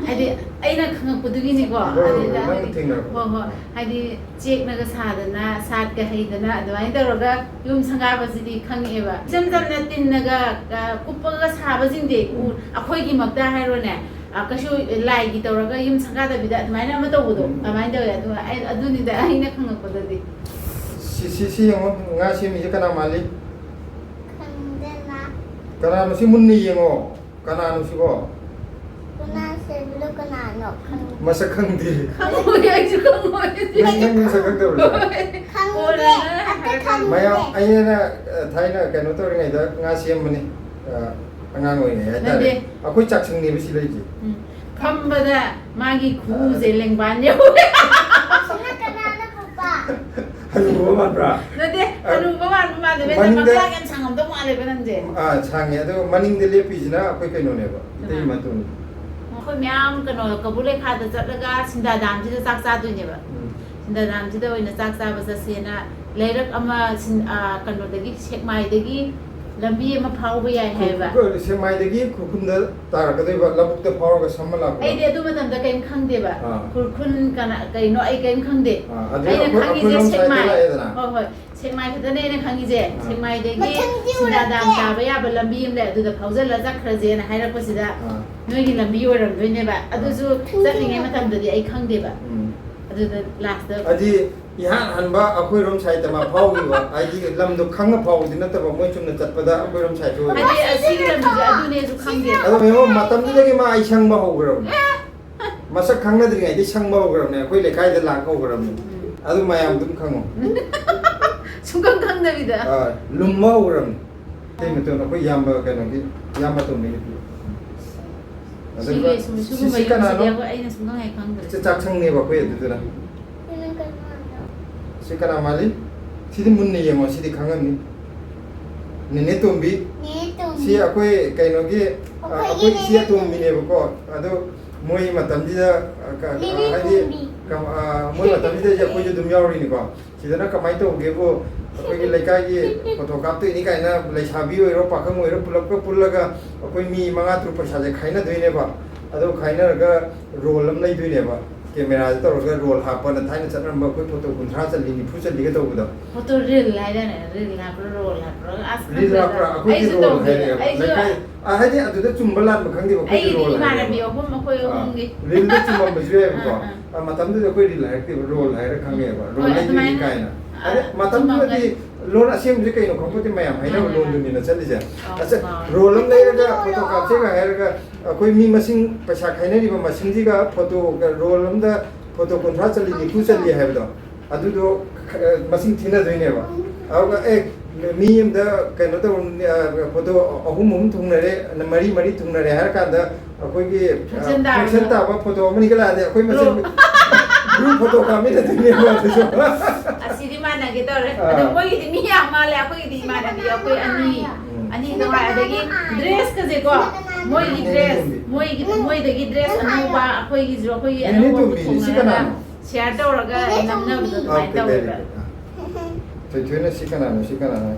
ꯍꯥꯏꯗꯤ ꯑꯩꯅ ꯈꯪꯉꯛꯄꯗꯨꯒꯤꯅꯤꯀꯣ꯫ ꯍꯣꯏ, ꯍꯣꯏ, ꯑꯗꯨꯗ ꯅꯪ ꯊꯦꯡꯅꯔꯛꯄ꯫ ꯍꯣꯏ, ꯍꯣꯏ꯫ ꯍꯥꯏꯗꯤ ꯆꯦꯛꯅꯒ ꯁꯥꯗꯅ, ꯁꯥꯠꯀ ꯍꯩꯗꯅ ꯑꯗꯨꯃꯥꯏꯅ ꯇꯧꯔꯒ ꯌꯨꯝ ꯁꯪꯒꯥꯕꯁꯤꯗꯤ ꯈꯪꯉꯛꯑꯦꯕ꯫ ꯏꯆꯝ ꯆꯝꯅ ꯇꯤꯟꯅꯒ, ꯑ, ꯀꯨꯞꯄꯒ ꯁꯥꯕꯁꯤꯡꯗꯤ ꯎ-, ꯎꯝ꯫ ꯑꯩꯈꯣꯏꯒꯤꯃꯛꯇ ꯍꯥꯏꯔꯣꯅꯦ, ꯑ, ꯀꯩꯁꯨ ꯂꯥꯏꯒꯤ ꯇꯧꯔꯒ ꯌꯨꯝ ꯁꯪꯒꯥꯗꯕꯤꯗ ꯑꯗꯨꯃꯥꯏꯅ ꯑꯃ ꯇꯧꯕꯗꯣ, ꯎꯝ꯫ ꯑꯗꯨꯃꯥꯏꯅ ꯇꯧꯋꯦ꯫ ꯑꯗꯨ ꯑꯩ-, ꯑꯗꯨꯅꯤꯗ ꯑꯩꯅ ꯈꯪꯉꯛꯄꯗꯗꯤ꯫ ꯁꯤ, ꯁꯤ, ꯁꯤ ꯌꯦꯡꯉꯣ, ꯉꯥ ꯁꯦꯝꯃꯤꯁꯦ ꯀꯅꯥ ꯃꯥꯜꯂꯤ? ꯈꯪꯗꯅ ꯀꯅꯥꯅꯣ? ꯁꯤ ꯃꯨꯟꯅ ꯌꯦꯡꯉꯣ꯫ ꯀꯅꯥꯅꯣ ꯁꯤꯕꯣ? ꯀꯅꯥ ꯁꯦꯝꯕꯅꯣ ꯀꯅꯥꯅꯣ ꯈꯪꯗꯦ꯫ ꯃꯁꯛ ꯈꯪꯗꯦ꯫ ꯈꯪꯉꯣꯏ, ꯑꯩꯁꯨ ꯈꯪꯉꯣꯏ꯫ ꯅꯪ, ꯅꯪ ꯃꯁꯛ ꯈꯪꯗꯕ꯭ꯔꯣ? ꯈꯪꯗꯦ꯫ ꯀꯣꯟꯅ ꯑꯝꯇ ꯍꯥꯏꯔꯛꯀꯦ꯫ ꯈꯪꯗꯦ꯫ ꯃꯌꯥꯝ, ꯑꯩꯅ, ꯑ, ꯊꯥꯏꯅ ꯀꯩꯅꯣ ꯇꯧꯔꯤꯉꯩꯗ ꯉꯥ ꯁꯦꯝꯕꯅꯤ꯫ ꯑ, ꯑꯉꯥꯡ ꯑꯣꯏꯔꯤꯉꯩ ꯍꯥꯏꯇꯥꯔꯦ꯫ ꯅꯠꯇꯦ꯫ ꯑꯩꯈꯣꯏ ꯆꯥꯛꯁꯪꯅꯦꯕ ꯁꯤ ꯂꯩꯁꯦ꯫ ꯎꯝ꯫ ꯐꯝꯕꯗ ꯃꯥꯒꯤ ꯈꯨꯎꯁꯦ ꯂꯦꯡꯕꯥꯟ ꯌꯧꯋꯦ꯫ ꯁꯤꯅ ꯀꯅꯥꯅ ꯄꯣꯛꯄ? ꯍꯅꯨꯕ ꯃꯥꯟꯕ꯭ꯔꯥ? ꯅꯠꯇꯦ, ꯍꯅꯨꯕ ꯃꯥꯟꯕ ꯃꯥꯜꯂꯦꯕ, ꯃꯅꯤꯡꯗ ꯃꯈꯥ ꯌꯥꯝ ꯁꯥꯡꯉꯝꯗꯧ ꯃꯥꯜꯂꯦꯕ ꯅꯪꯁꯦ꯫ ꯑꯥ, ꯁꯥꯡꯉꯦ꯫ ꯑꯗꯣ ꯃꯅꯤꯡꯗ ꯂꯦꯞꯄꯤꯁꯤꯅ ꯑꯩꯈꯣꯏ ꯀꯩꯅꯣꯅꯦꯕ, ꯏꯇꯩ ꯀꯅꯥ? ꯏꯃꯥꯇꯣꯟ꯫ ꯑꯩꯈꯣꯏ ꯃꯌꯥꯝ ꯀꯩꯅꯣ ꯀꯕꯨ ꯂꯩꯈꯥꯗ ꯆꯠꯂꯒ ꯁꯤꯟꯗꯥ ꯗꯥꯝꯁꯤꯗ ꯆꯥꯛ ꯆꯥꯗꯣꯏꯅꯦꯕ꯫ ꯎꯝ꯫ ꯁꯤꯟꯗꯥ ꯗꯥꯝꯁꯤꯗ ꯑꯣꯏꯅ ꯆꯥꯛ ꯆꯥꯕ ꯆꯠꯁꯦꯅ ꯂꯩꯔꯛ ꯑꯃ ꯁꯤꯟ-, ꯑꯥ, ꯀꯩꯅꯣꯗꯒꯤ, ꯁꯦꯛꯃꯥꯏꯗꯒꯤ ꯂꯝꯕꯤ ꯑꯃ ꯐꯥꯎꯕ ꯌꯥꯏ ꯍꯥꯏꯕ꯫ ꯈꯨ-, ꯁꯦꯛꯃꯥꯏꯗꯒꯤ ꯈꯨꯔꯈꯨꯜꯗ ꯇꯥꯔꯛꯀꯗꯣꯏꯕ, ꯂꯧꯕꯨꯛꯇ ꯐꯥꯎꯔꯒ ꯁꯝꯃ ꯂꯥꯛꯄ꯫ ꯑꯩꯗꯤ ꯑꯗꯨ ꯃꯇꯝꯗ ꯀꯔꯤꯝ ꯈꯪꯗꯦꯕ꯫ ꯑꯥ꯫ ꯈꯨꯔꯈꯨꯜ ꯀꯅꯥ, ꯀꯩꯅꯣ ꯑꯩ ꯀꯔꯤꯝ ꯈꯪꯗꯦ꯫ ꯑꯥ, ꯑꯗꯨ ꯑꯩꯅ ꯑꯩꯈꯣꯏ, ꯈꯪꯉꯤꯁꯦ ꯑꯩꯈꯣꯏꯔꯣꯝ side ꯇ ꯁꯦꯛꯃꯥꯏ꯫ ꯂꯥꯛꯑꯦꯗꯅ꯫ ꯍꯣꯏ, ꯍꯣꯏ꯫ ꯁꯦꯛꯃꯥꯏ ꯈꯛꯇꯅꯦ ꯑꯩꯅ ꯈꯪꯉꯤꯁꯦ꯫ ꯑꯥ꯫ ꯁꯦꯛꯃꯥꯏꯗꯒꯤ ꯃꯊꯪꯗꯤ ꯁꯤꯟꯗꯥ ꯗꯥꯝ ꯎꯔꯛꯀꯦ꯫ ꯇꯥꯕ ꯌꯥꯕ ꯂꯝꯕꯤ ꯑꯃ ꯂꯩ, ꯑꯗꯨꯗ ꯐꯥꯎꯖꯜꯂ ꯆꯠꯈ꯭ꯔꯁꯦꯅ ꯍꯥꯏꯔꯛꯄꯁꯤꯗ ꯑꯥ꯫ ꯅꯣꯏꯒꯤ ꯂꯝꯕꯤ ꯑꯣꯏꯔꯝꯗꯣꯏꯅꯦꯕ꯫ ꯑꯗꯨꯁꯨ ꯆꯠꯂꯤꯉꯩ ꯃꯇꯝꯗꯗꯤ ꯑꯩ ꯈꯪꯗꯦꯕ꯫ ꯎꯝ꯫ ꯑꯗꯨꯗ ꯂꯥꯁꯇ ꯍꯥꯏꯗꯤ ꯏꯍꯥꯟ ꯍꯥꯟꯕ ꯑꯩꯈꯣꯏꯔꯣꯝ ꯁꯥꯏꯠꯇ ꯃꯥ ꯐꯥꯎꯈꯤꯕ, ꯍꯥꯏꯗꯤ ꯂꯝꯗꯣ ꯈꯪꯉ ꯐꯥꯎꯕꯗꯤ ꯅꯠꯇꯕ, ꯃꯣꯏ ꯆꯨꯝꯅ ꯆꯠꯄꯗ ꯑꯩꯈꯣꯏꯔꯣꯝ ꯁꯥꯏꯠꯇ ꯑꯣꯏꯕ꯫ ꯍꯥꯏꯗꯤ ꯑꯁꯤꯒꯤ ꯂꯝꯕꯤꯁꯦ ꯑꯗꯨꯅꯦꯁꯨ ꯈꯪꯗꯦ꯫ ꯑꯗꯣ ꯃꯦꯃꯣ, ꯃꯇꯝꯗꯨꯗꯒꯤ ꯃꯥ ꯑꯩ ꯁꯪꯕ ꯍꯧꯈ꯭ꯔꯕꯅꯦ꯫ ꯃꯁꯛ ꯈꯪꯅꯗ꯭ꯔꯤꯉꯩꯗꯒꯤ ꯁꯪꯕ ꯍꯧꯈ꯭ꯔꯕꯅꯦ, ꯑꯩꯈꯣꯏ ꯂꯩꯀꯥꯏꯗ ꯂꯥꯛꯄ ꯍꯧꯈ꯭ꯔꯕꯅꯦ꯫ ꯑꯗꯨ ꯃꯌꯥꯝ ꯑꯗꯨꯝ ꯈꯪꯉꯣ꯫ ꯁꯨꯡꯈꯪ ꯈꯪꯗꯕꯤꯗ꯫ ꯑꯥ, ꯂꯨꯝꯕ ꯍꯧꯈ꯭ꯔꯕꯅꯦ꯫ ꯑꯇꯩ ꯃꯇꯣꯟ ꯑꯩꯈꯣꯏ ꯏꯌꯥꯝꯕ ꯀꯩꯅꯣꯒꯤ, ꯏꯌꯥꯝꯕ ꯇꯣꯝꯕꯤ ꯅꯨꯄꯤ꯫ ꯑꯗꯨꯒ ꯁꯤꯒꯤ ꯁꯨꯝ ꯁꯤ- ꯁꯤꯒꯨꯝꯕ ꯁꯤ ꯀꯅꯥꯅꯣ? ꯌꯨꯝꯁꯤꯗꯤ ꯑꯩꯈꯣꯏ ꯑꯩꯅ ꯁꯨꯡꯈꯪ ꯍꯦꯛ ꯈꯪꯗ꯭ꯔꯦ꯫ ꯆꯥꯛꯁꯪꯅꯦꯕ ꯑꯩꯈꯣꯏ ꯑꯗꯨꯗꯨꯅ꯫ ꯁꯤ ꯀꯅꯥ ꯃꯥꯜꯂꯤ? ꯁꯤꯗꯤ ꯃꯨꯟꯅ ꯌꯦꯡꯉꯣ, ꯁꯤꯗꯤ ꯈꯪꯉꯝꯅꯤ꯫ ꯅꯦꯅꯦ ꯇꯣꯝꯕꯤ꯫ ꯁꯤ ꯑꯩꯈꯣꯏ ꯀꯩꯅꯣꯒꯤ, ꯑ, ꯑꯩꯈꯣꯏ ꯏꯆꯦ ꯑꯇꯣꯝꯕꯤꯅꯦꯕꯀꯣ꯫ ꯑꯗꯣ ꯃꯣꯏ ꯃꯇꯝꯁꯤꯗ, ꯑ, ꯀ- ꯑ, ꯍꯥꯏꯗꯤ ꯀ- ꯑ, ꯃꯣꯏ ꯃꯇꯝꯁꯤꯗ ꯑꯩꯈꯣꯏꯁꯨ ꯑꯗꯨꯝ ꯌꯥꯎꯔꯤꯅꯤꯀꯣ꯫ ꯁꯤꯗꯅ ꯀꯃꯥꯏꯅ ꯇꯧꯒꯦꯕꯨ, ꯑꯩꯈꯣꯏꯒꯤ ꯂꯩꯀꯥꯏꯒꯤ ꯐꯣꯇꯣ ꯀꯥꯞꯇꯣꯏꯅꯤ ꯀꯥꯏꯅ ꯂꯩꯁꯥꯕꯤ ꯑꯣꯏꯔꯣ ꯄꯥꯈꯪ ꯑꯣꯏꯔꯣ ꯄꯨꯂꯞꯀ ꯄꯨꯜꯂꯒ ꯑꯩꯈꯣꯏ ꯃꯤ ꯃꯉꯥ ꯇꯔꯨꯛ ꯄꯩꯁꯥꯁꯦ ꯈꯥꯏꯅꯗꯣꯏꯅꯦꯕ꯫ ꯑꯗꯣ ꯈꯥꯏꯅꯔꯒ ꯔꯣꯜ ꯑꯃ ꯂꯩꯗꯣꯏꯅꯦꯕ꯫ ꯀꯦꯃꯦꯔꯥꯗ ꯇꯧꯔꯒ ꯔꯣꯜ ꯍꯥꯞꯄꯅ ꯊꯥꯏꯅ ꯆꯠꯅꯔꯝꯕ ꯑꯩꯈꯣꯏ ꯐꯣꯇꯣ ꯀꯨꯟꯊ꯭ꯔꯥ ꯆꯜꯂꯤ, ꯅꯤꯐꯨ ꯆꯜꯂꯤꯒ ꯇꯧꯕꯗꯣ꯫ ꯐꯣꯇꯣ ꯔꯤꯜ ꯍꯥꯏꯗꯥꯏꯅꯦ? ꯔꯤꯜ ꯍꯥꯞꯄ꯭ꯔꯥ, ꯔꯣꯜ ꯍꯥꯞꯄ꯭ꯔꯥ? ꯑꯁ, ꯔꯤꯜ ꯍꯥꯞꯄ꯭ꯔꯥ? ꯑꯩꯈꯣꯏꯒꯤ ꯑꯩꯁꯨ ꯔꯣꯜ ꯇꯧꯗꯦꯗ꯫ ꯍꯥꯏꯔꯛꯑꯦꯕ꯫ ꯑꯩꯁꯨ ꯂꯩꯀꯥꯏ, ꯑ, ꯍꯥꯏꯗꯤ ꯑꯗꯨꯗ ꯆꯨꯝꯕ ꯂꯥꯟꯕ ꯈꯪꯗꯦꯕ, ꯑꯩꯈꯣꯏꯒꯤ ꯑꯩꯒꯤꯗꯤ ꯔꯣꯜ ꯏꯃꯥꯟꯅꯕꯤ ꯍꯥꯏꯔꯛꯑꯦꯕ꯫ ꯑꯍꯨꯝ, ꯑꯩꯈꯣꯏ ꯑꯥ, ꯑꯍꯨꯝꯒꯤ꯫ ꯔꯤꯜꯗ ꯆꯨꯝꯃꯝꯕꯁꯨ ꯌꯥꯏꯕꯀꯣ꯫ ꯑꯥ, ꯑꯥ꯫ ꯑ, ꯃꯇꯝꯗꯨꯗ ꯑꯩꯈꯣꯏ ꯔꯤꯜ ꯍꯥꯏꯔꯛꯇꯦꯕ, ꯔꯣꯜ ꯍꯥꯏꯔ ꯈꯪꯉꯦꯕ꯫ ꯔꯣꯜ ꯍꯣꯏ, ꯂꯩꯗꯣꯏꯅꯤ ꯑꯗꯨꯃꯥꯏꯅ꯫ ꯀꯥꯏꯅ꯫ ꯑꯥ, ꯑꯗ ꯃꯇꯝꯗꯨꯗꯗꯤ ꯆꯨꯝꯃꯝꯒꯅꯤ꯫ ꯂꯣꯟ ꯑꯁꯦꯡꯕꯁꯦ ꯀꯩꯅꯣ ꯈꯪꯄꯣꯠꯇꯦ, ꯃꯌꯥꯝ ꯍꯥꯏꯅꯕ ꯃꯥꯅꯦ, ꯂꯣꯟꯗꯨꯅꯤꯅ ꯆꯠꯂꯤꯁꯦ꯫ ꯑꯧ, ꯑꯁ, ꯃꯥꯅꯦ꯫ ꯔꯣꯜ ꯑꯃ ꯂꯩꯔꯒ ꯐꯣꯇꯣ ꯀꯥꯞꯁꯦꯒ ꯍꯥꯏꯔꯒ ꯑꯩꯈꯣꯏ ꯃꯤ ꯃꯁꯤꯡ, ꯄꯩꯁꯥ ꯈꯥꯏꯅꯔꯤꯕ ꯃꯁꯤꯡꯁꯤꯒ ꯐꯣꯇꯣ, ꯔꯣꯜ ꯑꯃꯗ ꯐꯣꯇꯣ ꯀꯨꯟꯊ꯭ꯔꯥ ꯆꯜꯂꯤ, ꯅꯤꯐꯨ ꯆꯜꯂꯤ ꯍꯥꯏꯕꯗꯣ, ꯑꯗꯨꯗꯣ, ꯑ, ꯃꯁꯤꯡ ꯊꯤꯅꯗꯣꯏꯅꯦꯕ꯫ ꯑꯗꯨꯒ, ꯑꯦ, ꯃꯤ ꯑꯃꯗ ꯀꯩꯅꯣ ꯇꯧ, ꯑ, ꯐꯣꯇꯣ ꯑꯍꯨꯝ ꯑꯍꯨꯝ ꯊꯨꯡꯅꯔꯦ, ꯃꯔꯤ ꯃꯔꯤ ꯊꯨꯡꯅꯔꯦ ꯍꯥꯏꯔ ꯀꯥꯟꯗ ꯑꯩꯈꯣꯏꯒꯤ, ꯑ, Fraction ꯇꯥꯕ꯫ Fraction ꯇꯥꯕ ꯐꯣꯇꯣ ꯑꯃꯅꯤꯒ ꯂꯥꯛꯑꯗꯤ ꯑꯩꯈꯣꯏ ꯃꯁꯦꯟ Group꯫ Group ꯐꯣꯇꯣ ꯀꯥꯞꯃꯤꯟꯅꯗꯣꯏꯅꯦꯕ ꯑꯗꯨꯁꯨ꯫ ꯑꯁꯤꯗꯤ ꯃꯥꯟꯅꯒꯦ ꯇꯧꯔꯦ꯫ ꯑꯥ꯫ ꯑꯗꯣ ꯃꯣꯏꯒꯤꯗꯤ ꯃꯤ ꯌꯥꯝ ꯃꯥꯜꯂꯦ, ꯑꯩꯈꯣꯏꯒꯤꯗꯤ ꯏꯃꯥꯟꯅꯕꯤ ꯑꯩꯈꯣꯏ ꯑꯅꯤ꯫ ꯎꯝ꯫ ꯑꯅꯤ ꯈꯛ ꯉꯥꯏ꯫ ꯑꯗꯒꯤ dress ꯀꯁꯦꯀꯣ, ꯃꯣꯏꯒꯤ dress, ꯃꯣꯏꯒꯤ, ꯃꯣꯏꯗꯒꯤ dress ꯑꯅꯧꯕ, ꯑꯩꯈꯣꯏꯒꯤꯁꯨ ꯑꯩꯈꯣꯏꯒꯤ ꯅꯦꯅꯦ ꯑꯅꯧꯕ ꯇꯣꯝꯕꯤ, ꯁꯤ ꯄꯨꯊꯣꯛꯅꯔꯒ ꯀꯅꯥꯅꯣ? Share ꯇꯧꯔꯒ ꯅꯝꯅꯕꯗꯣ ꯑꯗꯨꯃꯥꯏꯅ Okay, very ꯇꯧꯋꯦꯕ꯫ good. ꯑꯥ꯫ ꯊꯣꯏꯊꯣꯏꯅ ꯁꯤ ꯀꯅꯥꯅꯣ, ꯁꯤ ꯀꯅꯥꯅꯣ?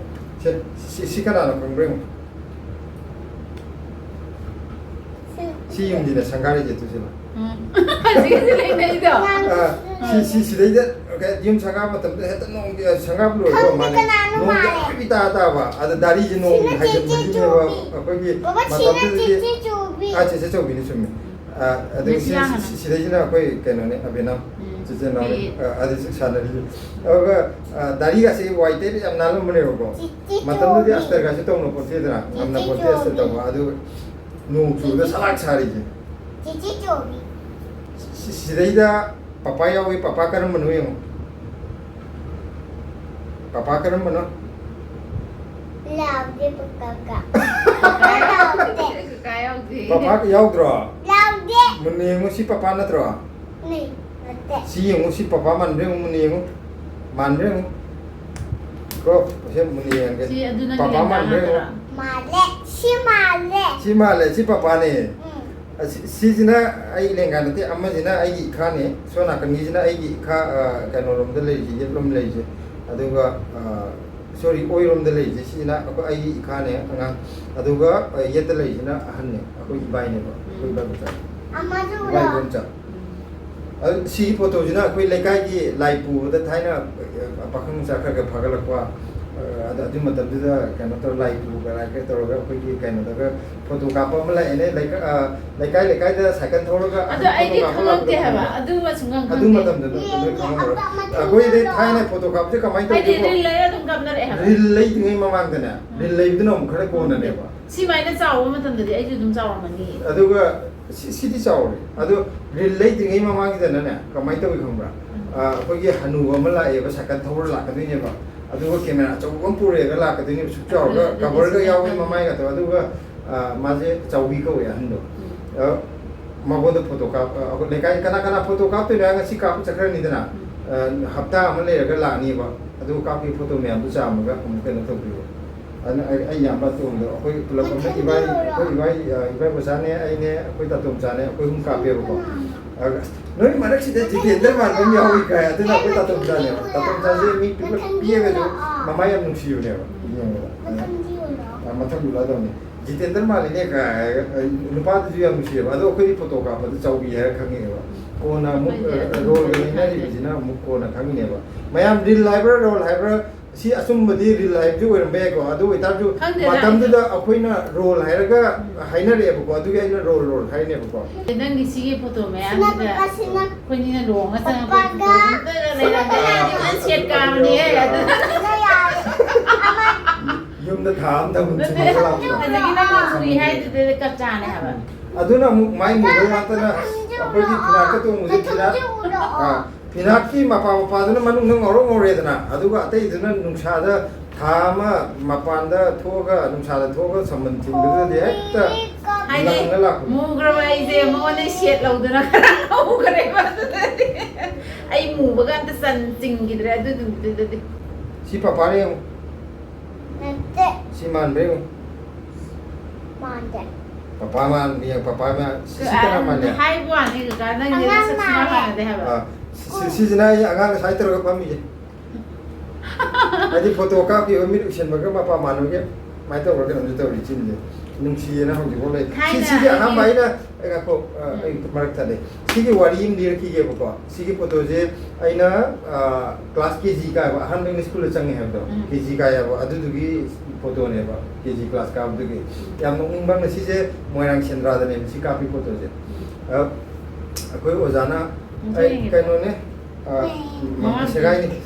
ꯁꯤ, ꯁꯤ, ꯁꯤ ꯀꯅꯥꯅꯣ ꯈꯪꯕ꯭ꯔꯥ ꯌꯦꯡꯉꯨ꯫ ꯁꯤ ꯌꯨꯝꯁꯤꯅ ꯁꯪꯒꯥꯔꯤꯁꯦ ꯇꯨꯁꯤꯜꯂꯣ꯫ ꯎꯝ꯫ ꯑꯁꯤꯒꯤꯁꯦ ꯂꯩꯅꯩꯗꯣ꯫ ꯑꯥ, ꯁꯤ, ꯁꯤ, ꯁꯤꯗꯩꯗ ꯌꯨꯝ ꯁꯪꯒꯥꯕ ꯃꯇꯝꯗ ꯍꯦꯛꯇ ꯅꯣꯡ, ꯁꯪꯒꯥꯕ ꯂꯣꯏꯔꯒ ꯈꯪꯗꯦ ꯃꯥꯅꯦ꯫ ꯀꯅꯥꯅꯣ ꯅꯣꯡꯁꯦ ꯃꯥꯜꯂꯦ꯫ ꯍꯥꯏꯐꯦꯠ ꯇꯥ ꯇꯥꯕ꯫ ꯑꯗ ꯗꯥꯔꯤꯁꯦ ꯅꯣꯡ ꯁꯤꯅ ꯆꯦꯆꯦ ꯍꯥꯏꯖꯤꯟꯕꯒꯤꯅꯦꯕ ꯆꯨꯕꯤ꯫ ꯑꯩꯈꯣꯏꯒꯤ ꯕꯕꯥ, ꯁꯤꯅ ꯃꯇꯝꯗꯨꯗꯗꯤ꯫ ꯆꯦꯆꯦ ꯆꯨꯕꯤ꯫ ꯑꯥ, ꯆꯦꯆꯦ ꯆꯧꯕꯤꯅꯤ, ꯆꯨꯝꯃꯤ꯫ ꯑꯥ, ꯑꯗꯒꯤ ꯁꯤ, ꯁꯤ, ꯁꯤꯗꯩꯁꯤꯅ ꯑꯩꯈꯣꯏ ꯀꯩꯅꯣꯅꯦ, ꯑꯕꯦꯅꯝ꯫ ꯎꯝ꯫ ꯆꯦꯆꯦ ꯅꯥꯎꯔꯤ꯫ ꯄꯤꯛꯑꯦ꯫ ꯑꯥ, ꯑꯗꯨ ꯁꯥꯟꯅꯔꯤ꯫ ꯑꯗꯨꯒ, ꯑꯥ, ꯗꯥꯔꯤꯒꯁꯦ ꯋꯥꯏ ꯇꯩꯕ ꯌꯥꯝ ꯅꯥꯜꯂꯝꯕꯅꯦꯕꯀꯣ꯫ ꯆꯤꯆꯤ ꯃꯇꯝꯗꯨꯗꯤ ꯆꯣꯕꯤ꯫ ꯑꯁꯇꯔꯒꯁꯦ ꯇꯧꯅ ꯄꯣꯠꯇꯦꯗꯅ, ꯆꯤꯆꯤ ꯉꯝꯅ ꯄꯣꯠꯇꯦ ꯑꯁꯇꯔ ꯆꯣꯕꯤ꯫ ꯇꯧꯕ꯫ ꯑꯗꯨ ꯅꯣꯡ ꯆꯨꯕꯗ ꯆꯤꯆꯤ ꯁꯂꯥꯛ ꯁꯥꯔꯤꯁꯦ꯫ ꯆꯤꯆꯤ ꯆꯣꯕꯤ꯫ ꯁꯤ-, ꯁꯤꯗꯩꯗ ꯄꯄꯥ ꯌꯥꯎꯏ, ꯄꯄꯥ ꯀꯔꯝꯕꯅꯣ ꯌꯦꯡꯉꯣ꯫ ꯄꯄꯥ ꯀꯔꯝꯕꯅꯣ? ꯂꯥꯎꯗꯦ ꯄꯀꯥꯀꯥ꯫ ꯂꯥꯎꯗꯦ꯫ ꯀꯀꯥ ꯌꯥꯎꯗꯦ꯫ ꯄꯄꯥ ꯌꯥꯎꯗ꯭ꯔꯣ? ꯂꯥꯎꯗꯦ꯫ ꯃꯨꯟꯅ ꯌꯦꯡꯉꯨ, ꯁꯤ ꯄꯄꯥ ꯅꯠꯇ꯭ꯔꯣ? ꯅꯠꯇꯦ꯫ ꯁꯤ ꯌꯦꯡꯉꯨ, ꯁꯤ ꯄꯄꯥ ꯃꯥꯟꯕ꯭ꯔꯥ ꯌꯦꯡꯉꯨ, ꯃꯨꯟꯅ ꯌꯦꯡꯉꯨ꯫ ꯃꯥꯟꯕ꯭ꯔꯥ ꯌꯦꯡꯉꯨ꯫ ꯀꯣ, ꯁꯦ ꯃꯨꯟꯅ ꯌꯦꯡꯉꯒꯦ꯫ ꯁꯤ ꯑꯗꯨ ꯅꯪꯒꯤ ꯄꯄꯥ ꯂꯦꯡꯒꯥ ꯃꯥꯟꯕ꯭ꯔꯥ ꯌꯦꯡꯉꯨ꯫ ꯅꯠꯇ꯭ꯔꯣ? ꯃꯥꯜꯂꯦ꯫ ꯁꯤ ꯃꯥꯜꯂꯦ꯫ ꯁꯤ ꯃꯥꯜꯂꯦ, ꯁꯤ ꯄꯄꯥꯅꯦ꯫ ꯎꯝ꯫ ꯑꯁꯤ, ꯁꯤꯁꯤꯅ ꯑꯩ ꯂꯦꯡꯒꯥ ꯅꯠꯇꯦ, ꯑꯃꯁꯤꯅ ꯑꯩꯒꯤ ꯏꯈꯥꯅꯦ, ꯁꯣꯝ ꯅꯥꯀꯟꯒꯤꯁꯤꯅ ꯑꯩꯒꯤ ꯏꯈꯥ, ꯑ, ꯀꯩꯅꯣꯔꯣꯝꯗ ꯂꯩꯔꯤꯁꯦ, ꯌꯦꯠꯂꯣꯝ ꯂꯩꯔꯤꯁꯦ꯫ ꯑꯗꯨꯒ, ꯑ, ꯁꯣꯔꯤ, ꯑꯣꯏꯔꯣꯝꯗ ꯂꯩꯔꯤꯁꯦ, ꯁꯤꯁꯤꯅ ꯑꯩꯈꯣꯏ, ꯑꯩꯒꯤ ꯏꯈꯥꯅꯦ, ꯑꯉꯥꯡ꯫ ꯑꯗꯨꯒ, ꯑ, ꯌꯦꯠꯇ ꯂꯩꯔꯤꯁꯤꯅ ꯑꯍꯟꯅꯦ, ꯑꯩꯈꯣꯏ ꯏꯕꯥꯏꯅꯦꯕ, ꯑꯩꯈꯣꯏ ꯏꯕꯥꯏ ꯃꯆꯥ꯫ ꯑꯃꯁꯨ ꯏꯕꯥꯏ ꯎꯔꯣ? ꯏꯗꯣꯝꯆꯥ꯫ ꯑꯗꯨ ꯁꯤꯒꯤ ꯐꯣꯇꯣꯁꯤꯅ ꯑꯩꯈꯣꯏ ꯂꯩꯀꯥꯏꯒꯤ ꯂꯥꯏ ꯄꯨꯕꯗ ꯊꯥꯏꯅ, ꯑ, ꯄꯥꯈꯪ ꯃꯆꯥ ꯈꯔ ꯈꯔ ꯐꯥꯒꯠꯂꯛꯄ, ꯑ, ꯑꯗ-, ꯑꯗꯨ ꯃꯇꯝꯗꯨꯗ ꯀꯩꯅꯣ ꯇꯧꯔ ꯂꯥꯏ ꯄꯨꯕ ꯂꯥꯏ ꯈꯔ ꯇꯧꯔꯒ ꯑꯩꯈꯣꯏꯒꯤ ꯀꯩꯅꯣꯗꯒ ꯐꯣꯇꯣ ꯀꯥꯞꯄ ꯑꯃ ꯂꯥꯛꯑꯦꯅꯦ, ꯂꯩꯀꯥ-, ꯑ, ꯂꯩꯀꯥꯏ ꯂꯩꯀꯥꯏꯗ ꯁꯥꯏꯀꯜ ꯊꯧꯔꯒ ꯑꯗꯣ ꯑꯍꯟ ꯑꯩꯗꯤ ꯐꯣꯇꯣ ꯀꯥꯞꯄ ꯈꯪꯉꯛꯇꯦ ꯂꯥꯛꯄꯗꯣ ꯍꯥꯏꯕ, ꯈꯪꯕ꯭ꯔꯥ? ꯑꯗꯨꯃ ꯁꯨꯡꯈꯪ ꯑꯗꯨ ꯈꯪꯗꯦ꯫ ꯃꯇꯝꯗꯨꯗ ꯅꯣꯏ ꯈꯪꯉꯝꯃꯔꯣꯏ꯫ ꯑꯩꯈꯣꯏꯗꯤ ꯊꯥꯏꯅ ꯐꯣꯇꯣ ꯀꯥꯞꯄꯁꯦ ꯀꯃꯥꯏꯅ ꯍꯥꯏꯗꯤ ꯇꯧꯒꯦꯕꯨ? ꯔꯤꯜ ꯂꯩꯔ ꯑꯗꯨꯝ ꯀꯥꯞꯅꯔꯛꯑꯦ ꯍꯥꯏꯕ꯫ ꯔꯤꯜ ꯂꯩꯇ꯭ꯔꯤꯉꯩ ꯃꯃꯥꯡꯗꯅꯦ, ꯎꯝ꯫ ꯔꯤꯜ ꯂꯩꯕꯗꯨꯅ ꯑꯃꯨꯛ ꯈꯔ ꯀꯣꯟꯅꯅꯦꯕ꯫ ꯁꯤꯃꯥꯏꯅ ꯆꯥꯎꯕ ꯃꯇꯝꯗꯗꯤ ꯑꯩꯁꯨ ꯑꯗꯨꯝ ꯆꯥꯎꯔꯝꯃꯅꯤ꯫ ꯑꯗꯨꯒ ꯁꯤ-, ꯁꯤꯗꯤ ꯆꯥꯎꯔꯦ꯫ ꯑꯗꯣ ꯔꯤꯜ ꯂꯩꯇ꯭ꯔꯤꯉꯩ ꯃꯃꯥꯡꯁꯤꯗꯅꯅꯦ, ꯀꯃꯥꯏꯅ ꯇꯧꯏ ꯈꯪꯕ꯭ꯔꯥ? ꯎꯝ꯫ ꯑ, ꯑꯩꯈꯣꯏꯒꯤ ꯍꯅꯨꯕ ꯑꯃ ꯂꯥꯛꯑꯦꯕ, ꯁꯥꯏꯀꯜ ꯊꯧꯔ ꯂꯥꯛꯀꯗꯣꯏꯅꯦꯕ꯫ ꯑꯗꯨꯒ ꯀꯦꯃꯦꯔꯥ ꯑꯆꯧꯕ ꯑꯃ ꯄꯨꯔꯛꯑꯒ ꯂꯥꯛꯀꯗꯣꯏꯅꯦꯕ, ꯁꯨꯛ ꯆꯥꯎꯔꯒ, ꯑꯗꯨꯗꯤ ꯀꯚꯔꯒ ꯌꯥꯎꯋꯦ ꯃꯃꯥꯏꯒꯗꯣ꯫ ꯑꯗꯨꯒ, ꯑ, ꯃꯥꯁꯦ ꯆꯥꯎꯕꯤ ꯀꯧꯋꯦ ꯑꯍꯟꯗꯣ꯫ ꯎꯝ꯫ ꯑ, ꯃꯉꯣꯟꯗ ꯐꯣꯇꯣ ꯀꯥꯞ-, ꯑ, ꯑꯩꯈꯣꯏ ꯂꯩꯀꯥꯏ ꯀꯅꯥ ꯀꯅꯥ ꯐꯣꯇꯣ ꯀꯥꯞꯇꯣꯏꯅꯣ ꯍꯥꯏꯔꯒ ꯁꯤ ꯀꯥꯞꯄ ꯆꯠꯈ꯭ꯔꯅꯤꯗꯅ꯫ ꯎꯝ꯫ ꯑ, ꯍꯞꯇꯥ ꯑꯃ ꯂꯩꯔꯒ ꯂꯥꯛꯅꯤꯕ꯫ ꯑꯗꯨꯒ ꯀꯥꯞꯈꯤꯕ ꯐꯣꯇꯣ ꯃꯌꯥꯝꯗꯣ ꯆꯥꯝꯃꯒ ꯑꯃꯨꯛ ꯀꯩꯅꯣ ꯇꯧꯕꯤꯕ꯫ ꯑꯗꯨꯅ ꯑꯩ, ꯑꯩ ꯏꯌꯥꯝꯕ ꯑꯇꯣꯝꯕꯗꯣ, ꯑꯩꯈꯣꯏ ꯄꯨꯂꯞ ꯑꯃ, ꯏꯕꯥꯏ, ꯑꯩꯈꯣꯏ ꯏꯕꯥꯏ, ꯑ, ꯏꯕꯥꯏ ꯕꯣꯆꯥꯅꯦ, ꯑꯩꯅꯦ, ꯑꯩꯈꯣꯏ ꯇꯥꯇꯣꯝꯆꯥꯅꯦ, ꯑꯩꯈꯣꯏ ꯑꯍꯨꯝ ꯀꯥꯞꯄꯦꯕꯀꯣ꯫ ꯑꯗꯨꯒ, "ꯑꯁ, ꯅꯣꯏ ꯃꯔꯛꯁꯤꯗ ꯖꯤꯇꯦꯟꯗ꯭ꯔ ꯃꯥꯟꯕ ꯑꯃ ꯌꯥꯎꯔꯤ" ꯀꯥꯏ꯫ ꯑꯗꯨꯅ ꯑꯩꯈꯣꯏ ꯇꯥꯇꯣꯝꯆꯥꯅꯦꯕ꯫ ꯇꯥꯇꯣꯝꯆꯥꯁꯦ ꯃꯤ ꯄꯤꯛꯂꯞ ꯄꯤꯛꯑꯒꯁꯨ ꯃꯃꯥꯏ ꯌꯥꯝ ꯅꯨꯡꯁꯤꯕꯅꯦꯕ, ꯌꯦꯡꯕꯗ꯫ ꯑ, ꯃꯊꯪ ꯎꯠꯂꯛꯑꯗꯧꯅꯤ꯫ "ꯖꯤꯇꯦꯟꯗ꯭ꯔ ꯃꯥꯜꯂꯤꯅꯦ" ꯀꯥꯏ ꯍꯥꯏꯔꯒ, ꯑ, ꯅꯨꯄꯥꯗꯨꯁꯨ ꯌꯥꯝ ꯅꯨꯡꯁꯤꯌꯦꯕ꯫ ꯑꯗꯣ ꯑꯩꯈꯣꯏꯗꯤ ꯐꯣꯇꯣ ꯀꯥꯞꯄꯗ ꯆꯥꯎꯕꯤ ꯍꯥꯏꯔ ꯈꯪꯉꯛꯑꯦꯕ꯫ ꯀꯣꯟꯅ ꯑꯃꯨꯛ, ꯑ, ꯔꯣꯜꯒ ꯂꯩꯅꯔꯤꯕꯁꯤꯅ ꯑꯃꯨꯛ ꯀꯣꯟꯅ ꯈꯪꯉꯤꯅꯦꯕ꯫ ꯃꯌꯥꯝ ꯔꯤꯜ ꯍꯥꯏꯕ꯭ꯔꯥ, ꯔꯣꯜ ꯍꯥꯏꯕ꯭ꯔꯥ, ꯁꯤ ꯑꯆꯨꯝꯕꯗꯤ ꯔꯤꯜ ꯍꯥꯏꯕꯗꯤ ꯑꯣꯏꯔꯝꯕ ꯌꯥꯏꯀꯣ, ꯑꯗꯨ ꯑꯣꯏꯇꯥꯔꯁꯨ ꯈꯪꯗꯦꯗ, ꯃꯇꯝꯗꯨꯗ ꯑꯩꯈꯣꯏꯅ ꯔꯣꯜ ꯍꯥꯏꯔꯒ ꯍꯥꯏꯅꯔꯛꯑꯦꯕꯀꯣ, ꯑꯗꯨꯒꯤ ꯑꯩꯅ ꯔꯣꯜ ꯔꯣꯜ ꯍꯥꯏꯅꯦꯕꯀꯣ꯫ ꯅꯪꯒꯤ ꯁꯤꯒꯤ ꯐꯣꯇꯣ ꯃꯌꯥꯝꯁꯤꯗ ꯑꯩꯈꯣꯏꯅꯤꯅ ꯂꯨꯍꯣꯡꯉ ꯆꯪꯉꯛꯄ ꯐꯣꯇꯣ ꯑꯗꯨꯝ ꯂꯩꯔꯝꯃꯦ꯫ ꯑꯩꯗꯤ ꯐꯖꯅ ꯁꯦꯠ ꯀꯥꯕꯅꯦꯍꯦ, ꯑꯗꯨ ꯌꯨꯝꯗ ꯊꯥ ꯑꯃꯗ ꯍꯨꯟ ꯅꯠꯇꯦ, ꯆꯨꯝꯃꯒ ꯂꯥꯛꯄꯗꯣ꯫ ꯑꯗꯒꯤ ꯅꯪꯅ ꯁꯨꯔꯤ ꯍꯥꯏꯗꯨꯗꯤ ꯀꯞꯆꯥꯅꯦ ꯍꯥꯏꯕ꯫ ꯑꯗꯨꯅ ꯑꯃꯨꯛ ꯃꯥꯏ ꯃꯨꯕꯩ ꯉꯥꯛꯇꯅ ꯑꯩꯈꯣꯏꯒꯤ ꯐꯤꯅꯥꯠꯀ ꯇꯣꯡꯕꯁꯦ ꯐꯤꯅꯥꯠ, ꯑꯥ, ꯐꯤꯅꯥꯠꯀꯤ ꯃꯄꯥ ꯃꯄꯥꯗꯨꯅ ꯃꯅꯨꯡꯗ ꯉꯧꯔꯣꯛ ꯉꯧꯔꯦꯗꯅ, ꯑꯗꯨꯒ ꯑꯇꯩꯗꯨꯅ ꯅꯨꯡꯁꯥꯗ ꯊꯥ ꯑꯃ ꯃꯄꯥꯟꯗ ꯊꯣꯛꯑꯒ, ꯅꯨꯡꯁꯥꯗ ꯊꯣꯛꯑꯒ ꯁꯝꯕꯟ ꯊꯤꯟꯕꯗꯨꯗꯗꯤ ꯍꯦꯛꯇ ꯍꯥꯏꯗꯤ ꯂꯪꯉ ꯂꯥꯛꯄꯗꯣ꯫ ꯃꯨꯈ꯭ꯔꯕ ꯑꯩꯁꯦ ꯃꯉꯣꯟꯗ ꯁꯦꯠ ꯂꯧꯗꯅ ꯈꯔ ꯉꯧꯈ꯭ꯔꯦꯕ ꯑꯗꯨꯗꯗꯤ꯫ ꯑꯩ ꯃꯨꯕꯒ ꯑꯝꯇ ꯆꯟ ꯆꯤꯡꯈꯤꯗ꯭ꯔꯦ ꯑꯗꯨ ꯅꯨꯃꯤꯠꯇꯨꯗꯗꯤ꯫ ꯁꯤ ꯄꯄꯥꯅ ꯌꯦꯡꯉꯨ꯫ ꯅꯠꯇꯦ꯫ ꯁꯤ ꯃꯥꯟꯕ꯭ꯔꯥ ꯌꯦꯡꯉꯨ꯫ ꯃꯥꯟꯗꯦ꯫ ꯄꯄꯥ ꯃꯥꯟ-, ꯌꯦꯡ, ꯄꯄꯥ ꯃꯥꯟ-, ꯁꯤ, ꯁꯤ ꯀꯅꯥ ꯃꯥꯜꯂꯦ? ꯍꯥꯏꯕ ꯋꯥꯅꯤ ꯀꯀꯥ, ꯅꯪꯒꯤ ꯑꯉꯥꯡ ꯅꯁꯛꯁꯤꯃ ꯃꯥꯜꯂꯦ꯫ ꯃꯥꯟꯅꯗꯦ ꯍꯥꯏꯕ꯫ ꯑꯥ, ꯁꯤ, ꯁꯤ, ꯁꯤꯁꯤꯅ ꯑꯩ ꯑꯉꯥꯡ ꯁ꯭ꯋꯥꯏ ꯇꯧꯔꯒ ꯐꯝꯃꯤꯁꯦ꯫ ꯍꯥꯏꯗꯤ ꯐꯣꯇꯣ ꯀꯥꯞꯈꯤꯕ ꯃꯤꯠ ꯎꯏꯁꯟꯕꯒ ꯃꯄꯥ ꯃꯥꯟꯕꯒꯤ ꯑꯗꯨꯃꯥꯏꯅ ꯇꯧꯔꯒ ꯀꯩꯅꯣꯝꯁꯨ ꯇꯧꯔꯤ ꯆꯤꯟꯁꯦ꯫ ꯅꯨꯡꯁꯤꯌꯦꯅ ꯍꯧꯖꯤꯛꯐꯥꯎ ꯂꯩ꯫ ꯁꯤ, ꯊꯥꯏꯅ ꯁꯤꯒꯤ ꯑꯍꯥꯟꯕ ꯑꯩꯒꯤ ꯑꯩꯅ, ꯑꯩ ꯉꯥꯏꯈꯣ, ꯑ, ꯎꯝ꯫ ꯑꯩ ꯃꯔꯛ ꯊꯠꯂꯦ꯫ ꯁꯤꯒꯤ ꯋꯥꯔꯤ ꯑꯃ ꯂꯤꯔꯛꯈꯤꯒꯦꯕꯀꯣ꯫ ꯁꯤꯒꯤ ꯐꯣꯇꯣꯁꯦ ꯑꯩꯅ, ꯑ, ꯀ꯭ꯂꯥꯁ ꯀꯦ ꯖꯤ ꯀꯥꯏꯕ, ꯑꯍꯥꯟꯕ ꯑꯩꯅ ꯁ꯭ꯀꯨꯜꯗ ꯆꯪꯉꯦ ꯍꯥꯏꯕꯗꯣ, ꯎꯝ꯫ ꯀꯦ ꯖꯤ ꯀꯥꯏꯌꯦꯕ, ꯑꯗꯨꯗꯨꯒꯤ ꯐꯣꯇꯣꯅꯦꯕ, ꯀꯦ ꯖꯤ ꯀ꯭ꯂꯥꯁ ꯀꯥꯕꯗꯨꯒꯤ꯫ ꯌꯥꯝ ꯅꯣꯛꯅꯤꯡꯕ ꯑꯃꯅ, ꯁꯤꯁꯦ ꯃꯣꯏꯔꯥꯡ ꯁꯦꯟꯗ꯭ꯔꯥꯗꯅꯦꯕ ꯁꯤ ꯀꯥꯞꯄꯤ ꯐꯣꯇꯣꯁꯦ꯫ ꯎꯝ꯫ ꯑ, ꯑꯩꯈꯣꯏ ꯑꯣꯖꯥꯅ, ꯎꯝ, ꯑꯩ, ꯌꯦꯡꯉꯦ꯫ ꯀꯩꯅꯣꯅꯦ, ꯑ, ꯃꯃꯥ ꯁꯦꯒꯥꯏꯅꯤ꯫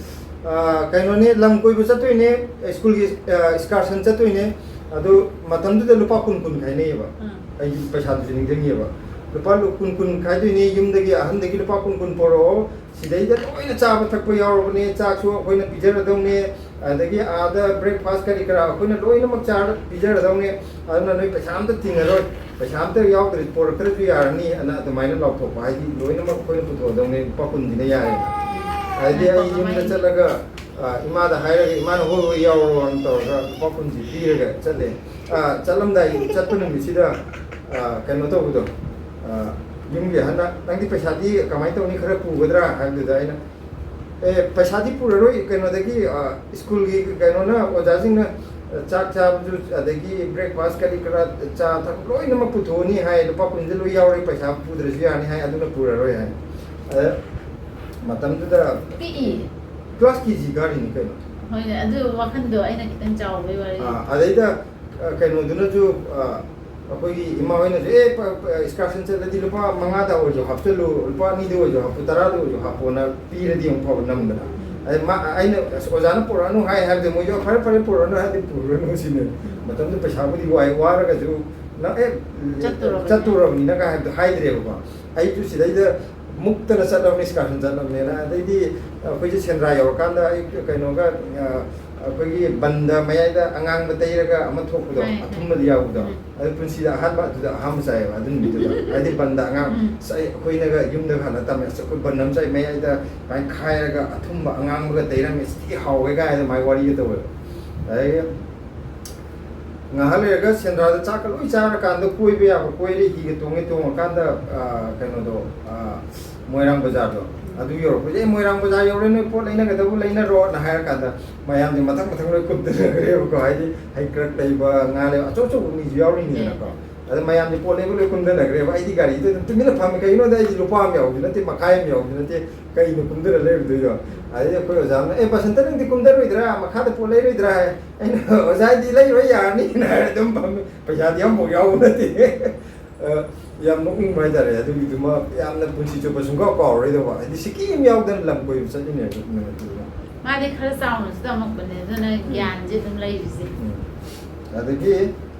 ꯑ, ꯀꯩꯅꯣꯅꯦ, ꯂꯝ ꯀꯣꯏꯕ ꯆꯠꯇꯣꯏꯅꯦ, ꯁ꯭ꯀꯨꯜꯒꯤ, ꯑ, excursion ꯆꯠꯇꯣꯏꯅꯦ꯫ ꯑꯗꯨ ꯃꯇꯝꯗꯨꯗ ꯂꯨꯄꯥ ꯀꯨꯟ ꯀꯨꯟ ꯈꯥꯏꯅꯩꯌꯦꯕ꯫ ꯎꯝ꯫ ꯑꯩ ꯄꯩꯁꯥꯗꯨꯁꯨ ꯅꯤꯡꯁꯤꯡꯉꯦꯕ꯫ ꯂꯨꯄꯥ ꯂꯨ-, ꯀꯨꯟ ꯀꯨꯟ ꯈꯥꯏꯗꯣꯏꯅꯦ, ꯌꯨꯝꯗꯒꯤ ꯑꯍꯟꯗꯒꯤ ꯂꯨꯄꯥ ꯀꯨꯟ ꯀꯨꯟ ꯄꯣꯔꯛꯑꯣ, ꯁꯤꯗꯩꯗ ꯂꯣꯏꯅ ꯆꯥꯕ ꯊꯛꯄ ꯌꯥꯎꯔꯕꯅꯦ, ꯆꯥꯛꯁꯨ ꯑꯩꯈꯣꯏꯅ ꯄꯤꯖꯔꯗꯧꯅꯦ, ꯑꯗꯒꯤ ꯑꯥꯗ breakfast ꯀꯔꯤ ꯀꯔꯥ ꯑꯩꯈꯣꯏꯅ ꯂꯣꯏꯅꯃꯛ ꯆꯥꯔ ꯄꯤꯖꯔꯗꯧꯅꯦ꯫ ꯑꯗꯨꯅ ꯅꯣꯏ ꯄꯩꯁꯥ ꯑꯝꯇ ꯇꯤꯡꯉꯔꯣꯏ, ꯄꯩꯁꯥ ꯑꯝꯇ ꯌꯥꯎꯗ꯭ꯔ-, ꯄꯣꯔꯛꯇ꯭ꯔꯁꯨ ꯌꯥꯔꯅꯤ ꯑꯅ ꯑꯗꯨꯃꯥꯏꯅ ꯂꯥꯎꯊꯣꯛꯄ, ꯍꯥꯏꯗꯤ ꯂꯣꯏꯅꯃꯛ ꯑꯩꯈꯣꯏꯅ ꯄꯨꯊꯣꯛꯑꯗꯧꯅꯦ, ꯂꯨꯄꯥ ꯀꯨꯟꯁꯤꯅ ꯌꯥꯔꯦ꯫ ꯍꯥꯏꯗꯤ ꯑꯩ ꯌꯨꯝꯗ ꯆꯠꯂꯒ, ꯑ, ꯏꯃꯥꯗ ꯍꯥꯏꯔꯒ, ꯏꯃꯥꯅ "ꯍꯣꯏ, ꯍꯣꯏ, ꯌꯥꯎꯔꯣꯅ" ꯇꯧꯔꯒ ꯂꯨꯄꯥ ꯀꯨꯟꯁꯤ ꯄꯤꯔꯒ ꯆꯠꯂꯦ꯫ ꯑ, ꯆꯠꯂꯝꯗꯥꯏ ꯆꯠꯄ ꯅꯨꯃꯤꯠꯁꯤꯗ, ꯑ, ꯀꯩꯅꯣ ꯇꯧꯕꯗꯣ, ꯑ, ꯌꯨꯝꯒꯤ ꯑꯍꯟꯅ, "ꯅꯪꯗꯤ ꯄꯩꯁꯥꯗꯤ ꯀꯃꯥꯏꯅ ꯇꯧꯅꯤ, ꯈꯔ ꯄꯨꯒꯗ꯭ꯔꯥ?" ꯍꯥꯏꯕꯗꯨꯗ ꯑꯩꯅ, "ꯑꯦ, ꯄꯩꯁꯥꯗꯤ ꯄꯨꯔꯔꯣꯏ, ꯀꯩꯅꯣꯗꯒꯤ, ꯑ, ꯁ꯭ꯀꯨꯜꯒꯤ ꯀꯩꯅꯣꯅ, ꯑꯣꯖꯥꯁꯤꯡꯅ, ꯑ, ꯆꯥꯛ ꯆꯥꯕꯁꯨ, ꯑꯗꯒꯤ breakfast ꯀꯔꯤ ꯀꯔꯥ, ꯆꯥ ꯊꯛ ꯂꯣꯏꯅꯃꯛ ꯄꯨꯊꯣꯛꯑꯅꯤ ꯍꯥꯏ, ꯂꯨꯄꯥ ꯀꯨꯟꯁꯦ ꯂꯣꯏ ꯌꯥꯎꯔꯦ, ꯄꯩꯁꯥ ꯄꯨꯗ꯭ꯔꯁꯨ ꯌꯥꯅꯤ ꯍꯥꯏ, ꯑꯗꯨꯅ ꯄꯨꯔꯔꯣꯏ" ꯍꯥꯏ꯫ ꯑꯗ ꯃꯇꯝꯗꯨꯗ ꯄꯤꯛꯏ꯫ ꯀ꯭ꯂꯥꯁ ꯀꯦ ꯖꯤ ꯀꯥꯔꯤꯅꯤ ꯀꯩꯅꯣ꯫ ꯍꯣꯏꯅꯦ, ꯑꯗꯨ ꯋꯥꯈꯟꯗꯣ ꯑꯩꯅ ꯈꯤꯇꯪ ꯆꯥꯎꯕꯩ ꯋꯥꯔꯤ꯫ ꯑꯥ, ꯑꯗꯩꯗ, ꯑ, ꯀꯩꯅꯣꯗꯨꯅꯁꯨ, ꯑ, ꯑꯩꯈꯣꯏꯒꯤ ꯏꯃꯥ ꯍꯣꯏꯅꯁꯨ, "ꯑꯦ, ꯄ-, ꯄ-, excursion ꯆꯠꯂꯗꯤ ꯂꯨꯄꯥ ꯃꯉꯥꯗ ꯑꯣꯏꯔꯁꯨ ꯍꯥꯞꯆꯜꯂꯨ, ꯂꯨꯄꯥ ꯑꯅꯤꯗ ꯑꯣꯏꯔꯁꯨ ꯍꯥꯞꯄꯨ, ꯇꯔꯥꯗ ꯑꯣꯏꯔꯁꯨ ꯍꯥꯞꯄꯣꯅ" ꯄꯤꯔꯗꯤ ꯑꯃꯨꯛ ꯐꯕ ꯅꯝꯗꯅ꯫ ꯑꯗꯩ ꯃꯥ, ꯑꯩꯅ, "ꯑꯁ, ꯑꯣꯖꯥꯅ ꯄꯨꯔꯛꯑꯅꯨ ꯍꯥꯏ" ꯍꯥꯏꯕꯗꯤ ꯃꯣꯏꯁꯨ, "ꯐꯔꯦ, ꯐꯔꯦ, ꯄꯨꯔꯛꯑꯅꯨ ꯍꯥꯏꯔꯗꯤ ꯄꯨꯔꯨꯔꯅꯨ" ꯁꯤꯅꯦ꯫ ꯃꯇꯝꯗꯨ ꯄꯩꯁꯥꯕꯨꯗꯤ ꯋꯥꯏ, ꯋꯥꯔꯒꯁꯨ, "ꯅꯪ, ꯑꯦ, ꯆꯠꯇꯣꯔꯕꯅꯤ꯫ ꯆꯠꯇꯣꯔꯕꯅꯤ, ꯅꯪ" ꯍꯥꯏꯕꯗꯣ ꯍꯥꯏꯗ꯭ꯔꯦꯕꯀꯣ꯫ ꯑꯩꯁꯨ ꯁꯤꯗꯩꯗ ꯃꯨꯛꯇꯅ ꯆꯠꯂꯕꯅꯤ, excursion ꯆꯠꯂꯕꯅꯦꯅ꯫ ꯑꯗꯩꯗꯤ ꯑꯩꯈꯣꯏꯁꯦ ꯁꯦꯟꯗ꯭ꯔꯥ ꯌꯧꯔꯀꯥꯟꯗ ꯑꯩ ꯀꯩꯅꯣꯒ, ꯑ, ꯑꯩꯈꯣꯏꯒꯤ ꯕꯟꯗ ꯃꯌꯥꯏꯗ ꯑꯉꯥꯡꯕ ꯇꯩꯔꯒ ꯑꯃ ꯊꯣꯛꯄꯗꯣ, ꯍꯣꯏ, ꯍꯣꯏ꯫ ꯑꯊꯨꯝꯕꯗꯤ ꯌꯥꯎꯕꯗꯣ, ꯎꯝ꯫ ꯑꯗꯨ ꯄꯨꯟꯁꯤꯗ ꯑꯍꯥꯟꯕ ꯑꯗꯨꯗ ꯑꯍꯥꯟꯕ ꯆꯥꯏꯌꯦꯕ, ꯑꯗꯨ ꯅꯨꯃꯤꯠꯇꯨꯗ꯫ ꯍꯥꯏꯗꯤ ꯕꯟꯗ ꯑꯉꯥꯡ, ꯎꯝ꯫ ꯑꯁ, ꯑꯩ, ꯑꯩꯈꯣꯏꯅꯒ ꯌꯨꯝꯗꯒ ꯍꯜꯂ ꯇꯝꯃꯦ, "ꯑꯁ, ꯑꯩꯈꯣꯏ ꯕꯟ ꯑꯃ ꯆꯥꯏ, ꯃꯌꯥꯏꯗ ꯁꯨꯃꯥꯏꯅ ꯈꯥꯏꯔꯒ ꯑꯊꯨꯝꯕ ꯑꯉꯥꯡꯕꯒ ꯇꯩꯔꯝꯃꯦ, ꯑꯁ, ꯊꯤ ꯍꯥꯎꯋꯦ" ꯀꯥꯏꯅ ꯑꯗꯨꯃꯥꯏꯅ ꯋꯥꯔꯤꯒ ꯇꯧꯋꯦꯕ꯫ ꯑꯗꯒꯤ ꯉꯥꯏꯍꯥꯛ ꯂꯩꯔꯒ ꯁꯦꯟꯗ꯭ꯔꯥꯗ ꯆꯥꯛꯀ ꯂꯣꯏ ꯆꯥꯔꯀꯥꯟꯗ ꯀꯣꯏꯕ ꯌꯥꯕ ꯀꯣꯏꯔꯦ, ꯍꯤꯒ ꯇꯣꯡꯉꯦ, ꯇꯣꯡꯉꯀꯥꯟꯗ, ꯑ, ꯀꯩꯅꯣꯗꯣ, ꯑ, ꯃꯣꯏꯔꯥꯡ ꯕꯖꯥꯔꯗꯣ, ꯑꯗꯨ ꯌꯧꯔꯛꯄꯁꯦ, "ꯑꯦ, ꯃꯣꯏꯔꯥꯡ ꯕꯖꯥꯔ ꯌꯧꯔꯦ, ꯅꯣꯏ ꯄꯣꯠ ꯂꯩꯅꯒꯗꯕ ꯂꯩꯅꯔꯣꯅ" ꯍꯥꯏꯔꯀꯥꯟꯗ ꯃꯌꯥꯝꯁꯦ ꯃꯊꯪ ꯃꯊꯪ ꯂꯣꯏ ꯀꯨꯝꯊꯅꯈ꯭ꯔꯦꯕꯀꯣ꯫ ꯍꯥꯏꯗꯤ ꯍꯩꯀ꯭ꯔꯛ ꯂꯩꯕ, ꯉꯥ ꯂꯩꯕ, ꯑꯆꯧ ꯑꯆꯧꯕ ꯃꯤꯁꯨ ꯌꯥꯎꯔꯤꯅꯤꯗꯅꯀꯣ꯫ ꯑꯗ ꯃꯌꯥꯝꯁꯦ ꯄꯣꯠ ꯂꯩꯕ ꯂꯣꯏ ꯀꯨꯝꯊꯅꯈ꯭ꯔꯦꯕ꯫ ꯑꯩꯗꯤ ꯒꯥꯔꯤꯗ ꯑꯗꯨꯝ ꯇꯨꯃꯤꯟꯅ ꯐꯝꯃꯤ꯫ ꯀꯩꯒꯤꯅꯣꯗ ꯑꯩꯗꯤ ꯂꯨꯄꯥ ꯑꯃ ꯌꯥꯎꯕꯁꯨ ꯅꯠꯇꯦ, ꯃꯈꯥꯏ ꯑꯃ ꯌꯥꯎꯕꯁꯨ ꯅꯠꯇꯦ, ꯀꯩꯅꯣ ꯀꯨꯝꯊꯔ ꯂꯩꯔꯨꯗꯣꯏꯗꯣ? ꯑꯗꯩꯗꯤ ꯑꯩꯈꯣꯏ ꯑꯣꯖꯥꯅ, "ꯑꯦ, ꯕꯁꯟꯇ, ꯅꯪꯗꯤ ꯀꯨꯝꯊꯔꯣꯏꯗ꯭ꯔꯥ? ꯃꯈꯥꯗ ꯄꯣꯠ ꯂꯩꯔꯣꯏꯗ꯭ꯔꯥ?" ꯍꯥꯏ꯫ ꯑꯩꯅ, "ꯑꯣꯖꯥ, ꯑꯩꯗꯤ ꯂꯩꯔꯣꯏ, ꯌꯥꯔꯅꯤꯅ" ꯍꯥꯏꯔ ꯑꯗꯨꯝ ꯐꯝꯃꯤ꯫ ꯄꯩꯁꯥꯗꯤ ꯑꯃꯐꯥꯎ ꯌꯥꯎꯕ ꯅꯠꯇꯦ꯫ ꯑ, ꯌꯥꯝ ꯅꯣꯛꯅꯤꯡꯕ ꯍꯥꯏꯇꯥꯔꯦ꯫ ꯑꯗꯨꯒꯤꯗꯨꯃ ꯌꯥꯝꯅ ꯄꯨꯟꯁꯤ ꯆꯨꯞꯄ ꯁꯨꯡꯀꯥꯎ ꯀꯥꯎꯔꯔꯣꯏꯗꯕ, ꯍꯥꯏꯗꯤ ꯁꯤꯀꯤ ꯑꯃ ꯌꯥꯎꯗꯅ ꯂꯝ ꯀꯣꯏꯕ ꯆꯠꯂꯤꯅꯦꯕ ꯅꯨꯃꯤꯠꯇꯨꯗ꯫ ꯃꯥꯗꯤ ꯈꯔ ꯆꯥꯎꯅꯁꯨ ꯇꯝꯃꯛꯄꯅꯦ, ꯑꯗꯨꯅ ꯎꯝ꯫ ꯒ꯭ꯌꯥꯟꯁꯦ ꯑꯗꯨꯝ ꯂꯩꯔꯤꯁꯦ꯫ ꯎꯝ꯫ ꯑꯗꯒꯤ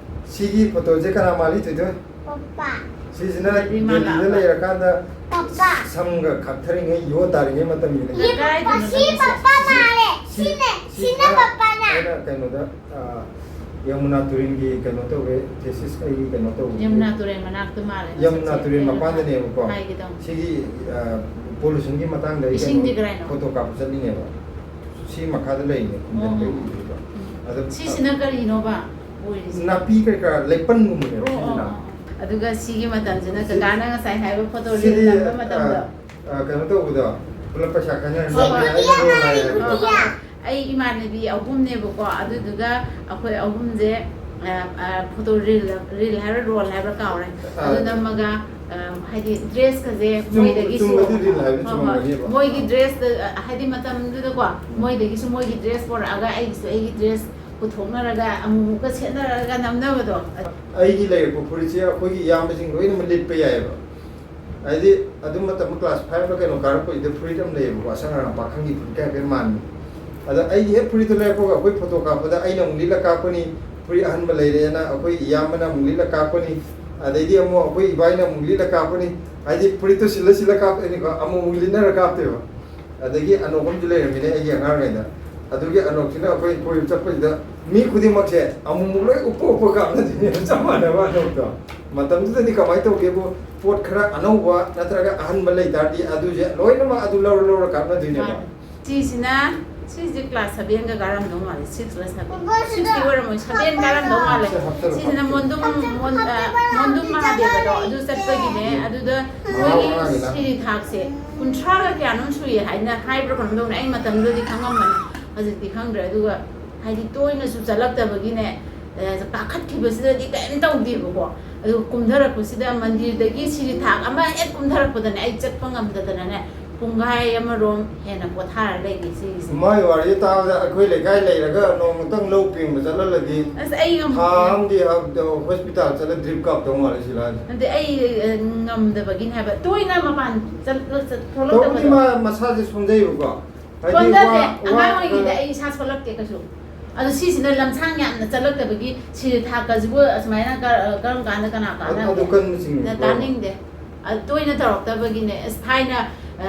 ꯁꯤꯒꯤ ꯐꯣꯇꯣꯁꯦ ꯀꯅꯥ ꯃꯥꯜꯂꯤ, ꯊꯣꯏꯊꯣꯏ? ꯄꯄꯥ꯫ ꯁꯤꯁꯤꯅ ꯑꯗꯒꯤ ꯃꯥ ꯗꯦꯜꯂꯤꯗ ꯂꯥꯛꯄ꯫ ꯂꯩꯔꯀꯥꯟꯗ ꯄꯄꯥ꯫ ꯁꯝꯒ ꯈꯥꯛꯊꯔꯤꯉꯩ, ꯌꯣ ꯇꯥꯔꯤꯉꯩ ꯃꯇꯝꯒꯤꯅꯦ꯫ ꯁꯤ ꯄꯄꯥ, ꯁꯤ ꯄꯄꯥ ꯃꯥꯜꯂꯦ꯫ ꯁꯤꯅꯦ, ꯁꯤꯅ ꯄꯄꯥꯅꯦ꯫ ꯑꯩꯅ ꯀꯩꯅꯣꯗ, ꯑ, ꯌꯃꯨꯅꯥ ꯇꯨꯔꯦꯜꯒꯤ ꯀꯩꯅꯣ ꯇꯧꯋꯦ, thesis ꯑꯩꯒꯤ ꯀꯩꯅꯣ ꯇꯧꯕꯒꯤ꯫ ꯌꯃꯨꯅꯥ ꯇꯨꯔꯦꯜ ꯃꯅꯥꯛꯇ ꯃꯥꯜꯂꯦ꯫ ꯌꯃꯨꯅꯥ ꯆꯠꯁꯦ꯫ ꯇꯨꯔꯦꯜ ꯃꯄꯥꯟꯗꯅꯦꯕꯀꯣ꯫ ꯍꯥꯏꯒꯦ ꯇꯧꯅꯤ꯫ ꯁꯤꯒꯤ, ꯑ, pollutionꯒꯤ ꯃꯇꯥꯡꯗ ꯑꯩ ꯏꯁꯤꯡꯗꯤ ꯀꯩꯅꯣ ꯀꯗꯥꯏꯅꯣ? Photo ꯀꯥꯞꯄ ꯆꯠꯂꯤꯅꯦꯕ꯫ ꯁꯤ ꯃꯈꯥꯗ ꯂꯩꯔꯤꯅꯦ, ꯈꯨꯝꯖꯤꯟꯕꯩ ꯑꯣ꯫ ꯎꯗ꯭ꯔꯤꯕ꯫ ꯎꯝ꯫ ꯑꯗꯨ ꯁꯤꯁꯤꯅ ꯀꯔꯤꯅꯣꯕ ꯑꯣꯏꯔꯤꯁꯦ? ꯅꯥꯄꯤ ꯀꯩꯀꯥ ꯂꯩꯄꯟꯒꯨꯝꯕꯅꯦꯕ ꯑꯣ, ꯑꯣ, ꯁꯤꯁꯤꯅ꯫ ꯑꯣ꯫ ꯑꯗꯨꯒ ꯁꯤꯒꯤ ꯃꯇꯝꯁꯤꯅ ꯁꯤ-, ꯀꯀꯥꯅ ꯉꯁꯥꯏ ꯍꯥꯏꯕ ꯐꯣꯇꯣ ꯁꯤꯗꯤ, ꯔꯤꯜ ꯅꯝꯕ ꯃꯇꯝꯗꯣ꯫ ꯑ, ꯑ, ꯀꯩꯅꯣ ꯇꯧꯕꯗꯣ, ꯄꯨꯂꯞ ꯄꯩꯁꯥ ꯈꯥꯏꯅꯔꯅꯤ꯫ ꯁꯤ ꯀꯨꯇꯤ ꯑꯃ, ꯁꯤ ꯑꯣ, ꯀꯨꯇꯤ꯫ ꯑꯣ꯫ ꯑꯩ ꯏꯃꯥꯟꯅꯕꯤ ꯑꯍꯨꯝꯅꯦꯕꯀꯣ, ꯑꯗꯨꯗꯨꯒ ꯑꯩꯈꯣꯏ ꯑꯍꯨꯝꯁꯦ, ꯑ, ꯑ, ꯐꯣꯇꯣ ꯔꯤꯜ, ꯔꯤꯜ ꯍꯥꯏꯕ꯭ꯔꯥ, ꯔꯣꯜ ꯍꯥꯏꯕ꯭ꯔꯥ ꯀꯥꯎꯔꯦ꯫ ꯑꯗꯨ ꯑ꯫ ꯅꯝꯃꯒ ꯑ, ꯍꯥꯏꯗꯤ ꯗ꯭ꯔꯦꯁꯀꯁꯦ ꯆꯨꯝ- ꯃꯣꯏꯗꯒꯤꯁꯨ ꯆꯨꯝꯕꯗꯤ ꯔꯤꯜ ꯍꯥꯏꯕ ꯍꯣꯏ, ꯍꯣꯏ꯫ ꯆꯨꯝꯃꯝꯒꯅꯦꯕ꯫ ꯃꯣꯏꯒꯤ ꯗ꯭ꯔꯦꯁꯇ, ꯑ, ꯍꯥꯏꯗꯤ ꯃꯇꯝꯗꯨꯗꯀꯣ, ꯃꯣꯏꯗꯒꯤꯁꯨ ꯃꯣꯏꯒꯤ ꯗ꯭ꯔꯦꯁ ꯄꯣꯔꯛꯑꯒ ꯑꯩꯒꯤꯁꯨ ꯑꯩꯒꯤ ꯗ꯭ꯔꯦꯁ ꯄꯨꯊꯣꯛꯅꯔꯒ ꯑꯃꯨꯛꯃꯨꯛꯀ ꯁꯦꯠꯅꯔꯒ ꯅꯝꯅꯕꯗꯣ꯫ ꯑꯩꯒꯤ ꯂꯩꯔꯛꯄ ꯐꯨꯔꯤꯠꯁꯦ ꯑꯩꯈꯣꯏꯒꯤ ꯏꯌꯥꯝꯕꯁꯤꯡ ꯂꯣꯏꯅꯃꯛ ꯂꯤꯠꯄ ꯌꯥꯏꯑꯕ꯫ ꯍꯥꯏꯗꯤ ꯑꯗꯨ ꯃꯇꯝꯗ ꯀ꯭ꯂꯥꯁ ꯐꯥꯏꯚꯂ ꯀꯩꯅꯣ ꯀꯥꯔꯛꯄꯁꯤꯗ ꯐꯨꯔꯤꯠ ꯑꯃ ꯂꯩꯌꯦꯕꯀꯣ, ꯑꯁꯪ ꯑꯔꯥꯡ ꯄꯥꯈꯪꯒꯤ ꯐꯨꯔꯤꯠꯀ ꯍꯥꯏꯐꯦꯠ ꯃꯥꯟꯕ꯫ ꯑꯗ ꯑꯩꯒꯤ ꯍꯦꯛ ꯐꯨꯔꯤꯠꯇꯨ ꯂꯩꯔꯛꯄꯒ ꯑꯩꯈꯣꯏ ꯐꯣꯇꯣ ꯀꯥꯞꯄꯗ ꯑꯩꯅ ꯑꯃꯨꯛ ꯂꯤꯠꯂ ꯀꯥꯞꯀꯅꯤ, ꯐꯨꯔꯤꯠ ꯑꯍꯟꯕ ꯂꯩꯔꯛꯑꯦꯅ ꯑꯩꯈꯣꯏ ꯏꯌꯥꯝꯕꯅ ꯑꯃꯨꯛ ꯂꯤꯠꯂ ꯀꯥꯞꯀꯅꯤ, ꯑꯗꯩꯗꯤ ꯑꯃꯨꯛ ꯑꯩꯈꯣꯏ ꯏꯕꯥꯏꯅ ꯑꯃꯨꯛ ꯂꯤꯠꯂ ꯀꯥꯞꯀꯅꯤ꯫ ꯍꯥꯏꯗꯤ ꯐꯨꯔꯤꯠꯇꯨ ꯁꯤꯜꯂ ꯁꯤꯜꯂ ꯀꯥꯞꯇꯣꯏꯅꯤꯀꯣ, ꯑꯃꯨꯛ ꯑꯃꯨꯛ ꯂꯤꯠꯅꯔ ꯀꯥꯞꯇꯣꯏꯕ꯫ ꯑꯗꯒꯤ ꯑꯅꯣꯞ ꯑꯃꯁꯨ ꯂꯩꯔꯝꯃꯤꯅꯦ ꯑꯩꯒꯤ ꯑꯉꯥꯡꯉꯩꯗ꯫ ꯑꯗꯨꯒꯤ ꯑꯅꯣꯞꯁꯤꯅ ꯑꯩꯈꯣꯏ ꯀꯣꯏꯕ ꯆꯠꯄꯁꯤꯗ ꯃꯤ ꯈꯨꯗꯤꯡꯃꯛꯁꯦ ꯑꯃꯨꯛꯃꯨꯛ ꯂꯣꯏ ꯎꯞꯄ ꯎꯞꯄ ꯀꯥꯞꯅꯗꯣꯏꯅꯦꯕ, ꯆꯞ ꯃꯥꯟꯅꯕ ꯑꯅꯣꯞꯇꯣ꯫ ꯃꯇꯝꯗꯨꯗꯗꯤ ꯀꯃꯥꯏꯅ ꯇꯧꯒꯦꯕꯨ, ꯄꯣꯠ ꯈꯔ ꯑꯅꯧꯕ ꯅꯠꯇ꯭ꯔꯒ ꯑꯍꯟꯕ ꯂꯩ ꯇꯥꯔꯗꯤ ꯑꯗꯨꯁꯦ ꯂꯣꯏꯅꯃꯛ ꯑꯗꯨ ꯂꯧꯔ ꯂꯧꯔ ꯀꯥꯞꯅꯗꯣꯏꯅꯦꯕ꯫ ꯃꯥꯅꯦ꯫ ꯁꯤꯁꯤꯅ, ꯁꯤꯁꯦ ꯀ꯭ꯂꯥꯁ ꯁꯚꯦꯟꯒ ꯀꯥꯔꯝꯗꯧ ꯃꯥꯜꯂꯦ, ꯁꯤꯛꯁꯂ ꯁꯚꯦꯟ, ꯁꯤꯛꯁꯇꯤ ꯑꯣꯏꯔꯝꯃꯣꯏ, ꯁꯚꯦꯟ ꯀꯥꯔꯝꯗꯧ ꯃꯥꯜꯂꯦ꯫ ꯁꯤ ꯍꯥꯞꯆꯜꯂꯣ, ꯁꯤꯁꯤꯅ ꯍꯥꯞꯆꯜꯂꯣ꯫ ꯃꯣꯟꯗꯨꯝ, ꯃꯣꯟ-, ꯑ, ꯃꯣꯟꯗꯨꯝ ꯃꯍꯥꯗꯦꯕꯗꯣ ꯑꯗꯨ ꯆꯠꯄꯒꯤꯅꯦ꯫ ꯑꯗꯨꯗ ꯃꯉꯥ ꯃꯣꯏꯒꯤ ꯃꯉꯥꯒꯤꯅ꯫ ꯁꯤꯔꯤ ꯊꯥꯛꯁꯦ ꯀꯨꯟꯊ꯭ꯔꯥꯒ ꯀꯌꯥꯅꯣꯝ ꯁꯨꯏ ꯍꯥꯏꯅ ꯍꯥꯏꯕ꯭ꯔꯥ ꯀꯩꯅꯣꯝ ꯇꯧꯅꯦ꯫ ꯑꯩ ꯃꯇꯝꯗꯨꯗꯗꯤ ꯈꯪꯉꯝꯕꯅꯦ, ꯍꯧꯖꯤꯛꯇꯤ ꯈꯪꯗ꯭ꯔꯦ꯫ ꯑꯗꯨꯒ ꯍꯥꯏꯗꯤ ꯇꯣꯏꯅꯁꯨ ꯆꯠꯂꯛꯇꯕꯒꯤꯅꯦ, ꯑ, ꯀꯥꯈꯠꯈꯤꯕꯁꯤꯗꯗꯤ ꯀꯔꯤꯝ ꯇꯧꯗꯦꯕꯀꯣ꯫ ꯑꯗꯨꯒ ꯀꯨꯝꯊꯔꯛꯄꯁꯤꯗ ꯃꯟꯗꯤꯔꯗꯒꯤ ꯁꯤꯔꯤ ꯊꯥꯛ ꯑꯃ ꯍꯦꯛ ꯀꯨꯝꯊꯔꯛꯄꯗꯅꯦ ꯑꯩ ꯆꯠꯄ ꯉꯝꯗꯗꯅꯅꯦ ꯄꯨꯡꯈꯥꯏ ꯑꯃꯔꯣꯝ ꯍꯦꯟꯅ ꯄꯣꯊꯥꯔ ꯂꯩꯒꯦ ꯁꯤꯒꯤꯁꯦ꯫ ꯃꯥꯏ ꯋꯥꯔꯤ ꯇꯥꯕꯗ ꯑꯩꯈꯣꯏ ꯂꯩꯀꯥꯏ ꯂꯩꯔꯒ ꯅꯣꯡꯃꯇꯪ ꯂꯧ ꯄꯦꯡꯕ ꯆꯠꯍꯜꯂꯗꯤ ꯑꯁ, ꯑꯩ ꯉꯝ-, ꯊꯥ ꯑꯃꯗꯤ ꯍꯣꯁꯄꯤꯇꯥꯜ ꯆꯠꯂ ꯗ꯭ꯔꯤꯞ ꯀꯥꯞꯇꯧ ꯃꯥꯜꯂꯦ ꯁꯤ ꯂꯥꯏꯁꯦ꯫ ꯅꯠꯇꯦ, ꯑꯩ, ꯑ, ꯉꯝꯗꯕꯒꯤꯅꯦ ꯍꯥꯏꯕ꯫ ꯇꯣꯏꯅ ꯃꯄꯥꯟ ꯆꯠ-, ꯆꯠ-, ꯇꯧꯕꯗꯤ ꯊꯣꯛꯂꯛꯇꯕꯗꯣ꯫ ꯃꯥ ꯃꯁꯥꯁꯦ ꯁꯣꯟꯖꯩꯕꯀꯣ꯫ ꯍꯥꯏꯗꯤ ꯁꯣꯟꯖꯗꯦ꯫ ꯋꯥ-, ꯑꯉꯥꯡ ꯋꯥ-, ꯑꯣꯏꯔꯤꯉꯩꯗ ꯑ, ꯑꯩ ꯏꯁꯥ ꯁꯣꯜꯂꯛꯇꯦ ꯀꯩꯁꯨ꯫ ꯑꯗꯣ ꯁꯤꯁꯤꯅ ꯂꯝꯁꯥꯡ ꯌꯥꯝꯅ ꯆꯠꯂꯛꯇꯕꯒꯤ ꯁꯤꯔꯤ ꯊꯥꯛꯀꯁꯤꯕꯨ ꯑꯁꯨꯃꯥꯏꯅ ꯀ-, ꯀꯔꯝ ꯀꯥꯟꯗ ꯀꯅꯥ ꯑꯗꯨ ꯀꯥꯟꯅꯒꯦ? ꯀꯟꯕꯁꯤꯡꯅꯤꯀꯣ꯫ ꯇꯥꯅꯤꯡꯗꯦ꯫ ꯑ, ꯇꯣꯏꯅ ꯇꯧꯔꯛꯇꯕꯒꯤꯅꯦ꯫ ꯑꯁ, ꯊꯥꯏꯅ, ꯑ,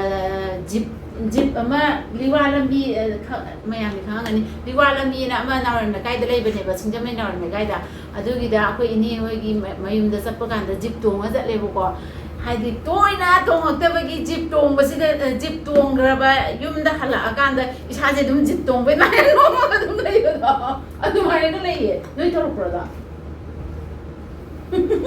ꯖꯤꯞ, ꯖꯤꯞ ꯑꯃ ꯂꯤꯋꯥ ꯂꯝꯕꯤ, ꯑ, ꯈ-, ꯃꯌꯥꯝꯗꯤ ꯈꯪꯉꯝꯒꯅꯤ꯫ ꯂꯤꯋꯥ ꯂꯝꯕꯤꯅ ꯑꯃ ꯅꯥꯎꯔꯦꯝ ꯂꯩꯀꯥꯏꯗ ꯂꯩꯕꯅꯦꯕ, ꯁꯤꯡꯖꯃꯩ ꯅꯥꯎꯔꯦꯝ ꯂꯩꯀꯥꯏꯗ꯫ ꯑꯗꯨꯒꯤꯗ ꯑꯩꯈꯣꯏ ꯏꯅꯦ ꯍꯣꯏꯒꯤ ꯃ-, ꯃꯌꯨꯝꯗ ꯆꯠꯄ ꯀꯥꯟꯗ ꯖꯤꯞ ꯇꯣꯡꯉ ꯆꯠꯂꯦꯕꯀꯣ꯫ ꯍꯥꯏꯗꯤ ꯇꯣꯏꯅ ꯇꯣꯡꯉꯛꯇꯕꯒꯤ ꯖꯤꯞ ꯇꯣꯡꯕꯁꯤꯗ, ꯑ, ꯖꯤꯞ ꯇꯣꯡꯈ꯭ꯔꯕ ꯌꯨꯝꯗ ꯍꯜꯂꯛꯑꯀꯥꯟꯗ ꯏꯁꯥꯁꯦ ꯑꯗꯨꯝ ꯖꯤꯞ ꯇꯣꯡꯕꯩ ꯅꯥꯏꯔ ꯅꯣꯡꯃꯒ ꯑꯗꯨꯝ ꯂꯩꯕꯗꯣ꯫ ꯑꯗꯨꯃꯥꯏꯅꯒ ꯂꯩꯌꯦ꯫ ꯅꯣꯏ ꯇꯧꯔꯛꯄ꯭ꯔꯣ ꯑꯗꯣ?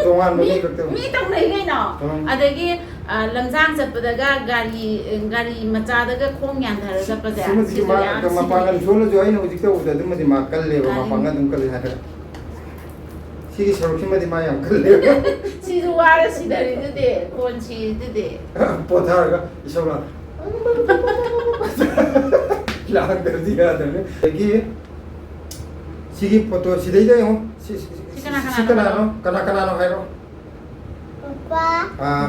ꯇꯣꯉꯥꯟꯕ ꯃꯤ, ꯃꯤ ꯈꯛꯇ꯫ ꯃꯤ ꯇꯧꯅꯩ ꯀꯩꯅꯣ꯫ ꯎꯝ꯫ ꯑꯗꯒꯤ, ꯑ, ꯂꯝꯁꯥꯡ ꯆꯠꯄꯗꯒ ꯒꯥꯔꯤ, ꯒꯥꯔꯤ ꯃꯆꯥꯗꯒ ꯈꯣꯡ ꯌꯥꯟꯊꯔ ꯆꯠꯄꯁꯦ, ꯁꯤꯃꯗꯤ ꯁꯤꯁꯨ ꯃꯥ ꯌꯥꯝ ꯃꯄꯥꯡꯒꯜ ꯁꯤꯖꯤꯟꯅꯩ꯫ ꯁꯣꯜꯂꯁꯨ ꯑꯩꯅ ꯍꯧꯖꯤꯛ ꯇꯧꯕꯗ ꯑꯗꯨꯃꯗꯤ ꯃꯥ ꯀꯜꯂꯦꯕ, ꯀꯜꯂꯤ꯫ ꯃꯄꯥꯡꯒꯜ ꯑꯗꯨꯝ ꯀꯜꯂꯤ ꯍꯥꯏꯇꯥꯔꯦ꯫ ꯁꯤꯒꯤ ꯁꯔꯨꯛꯁꯤꯃꯗꯤ ꯃꯥ ꯌꯥꯝ ꯀꯜꯂꯦ꯫ ꯁꯤꯁꯨ ꯋꯥꯔ ꯁꯤꯗꯔꯤꯗꯨꯗꯤ, ꯀꯣꯟ ꯁꯤꯗꯨꯗꯤ꯫ ꯄꯣꯊꯥꯔꯒ ꯏꯁꯧꯅ ꯂꯥꯡꯗ꯭ꯔꯗꯤ ꯌꯥꯗꯕꯅꯤ꯫ ꯑꯗꯒꯤ ꯁꯤꯒꯤ ꯐꯣꯇꯣ ꯁꯤꯗꯩꯗ ꯌꯦꯡꯉꯣ꯫ ꯁꯤ, ꯁꯤ, ꯁꯤ ꯁꯤ ꯀꯅꯥ ꯁꯤ ꯀꯅꯥꯅꯣ ꯀꯅꯥꯅꯣ? ꯍꯥꯏꯔꯣ? ꯀꯅꯥ ꯀꯅꯥꯅꯣ ꯍꯥꯏꯔꯣ? ꯄꯄꯥ꯫ ꯑꯥ꯫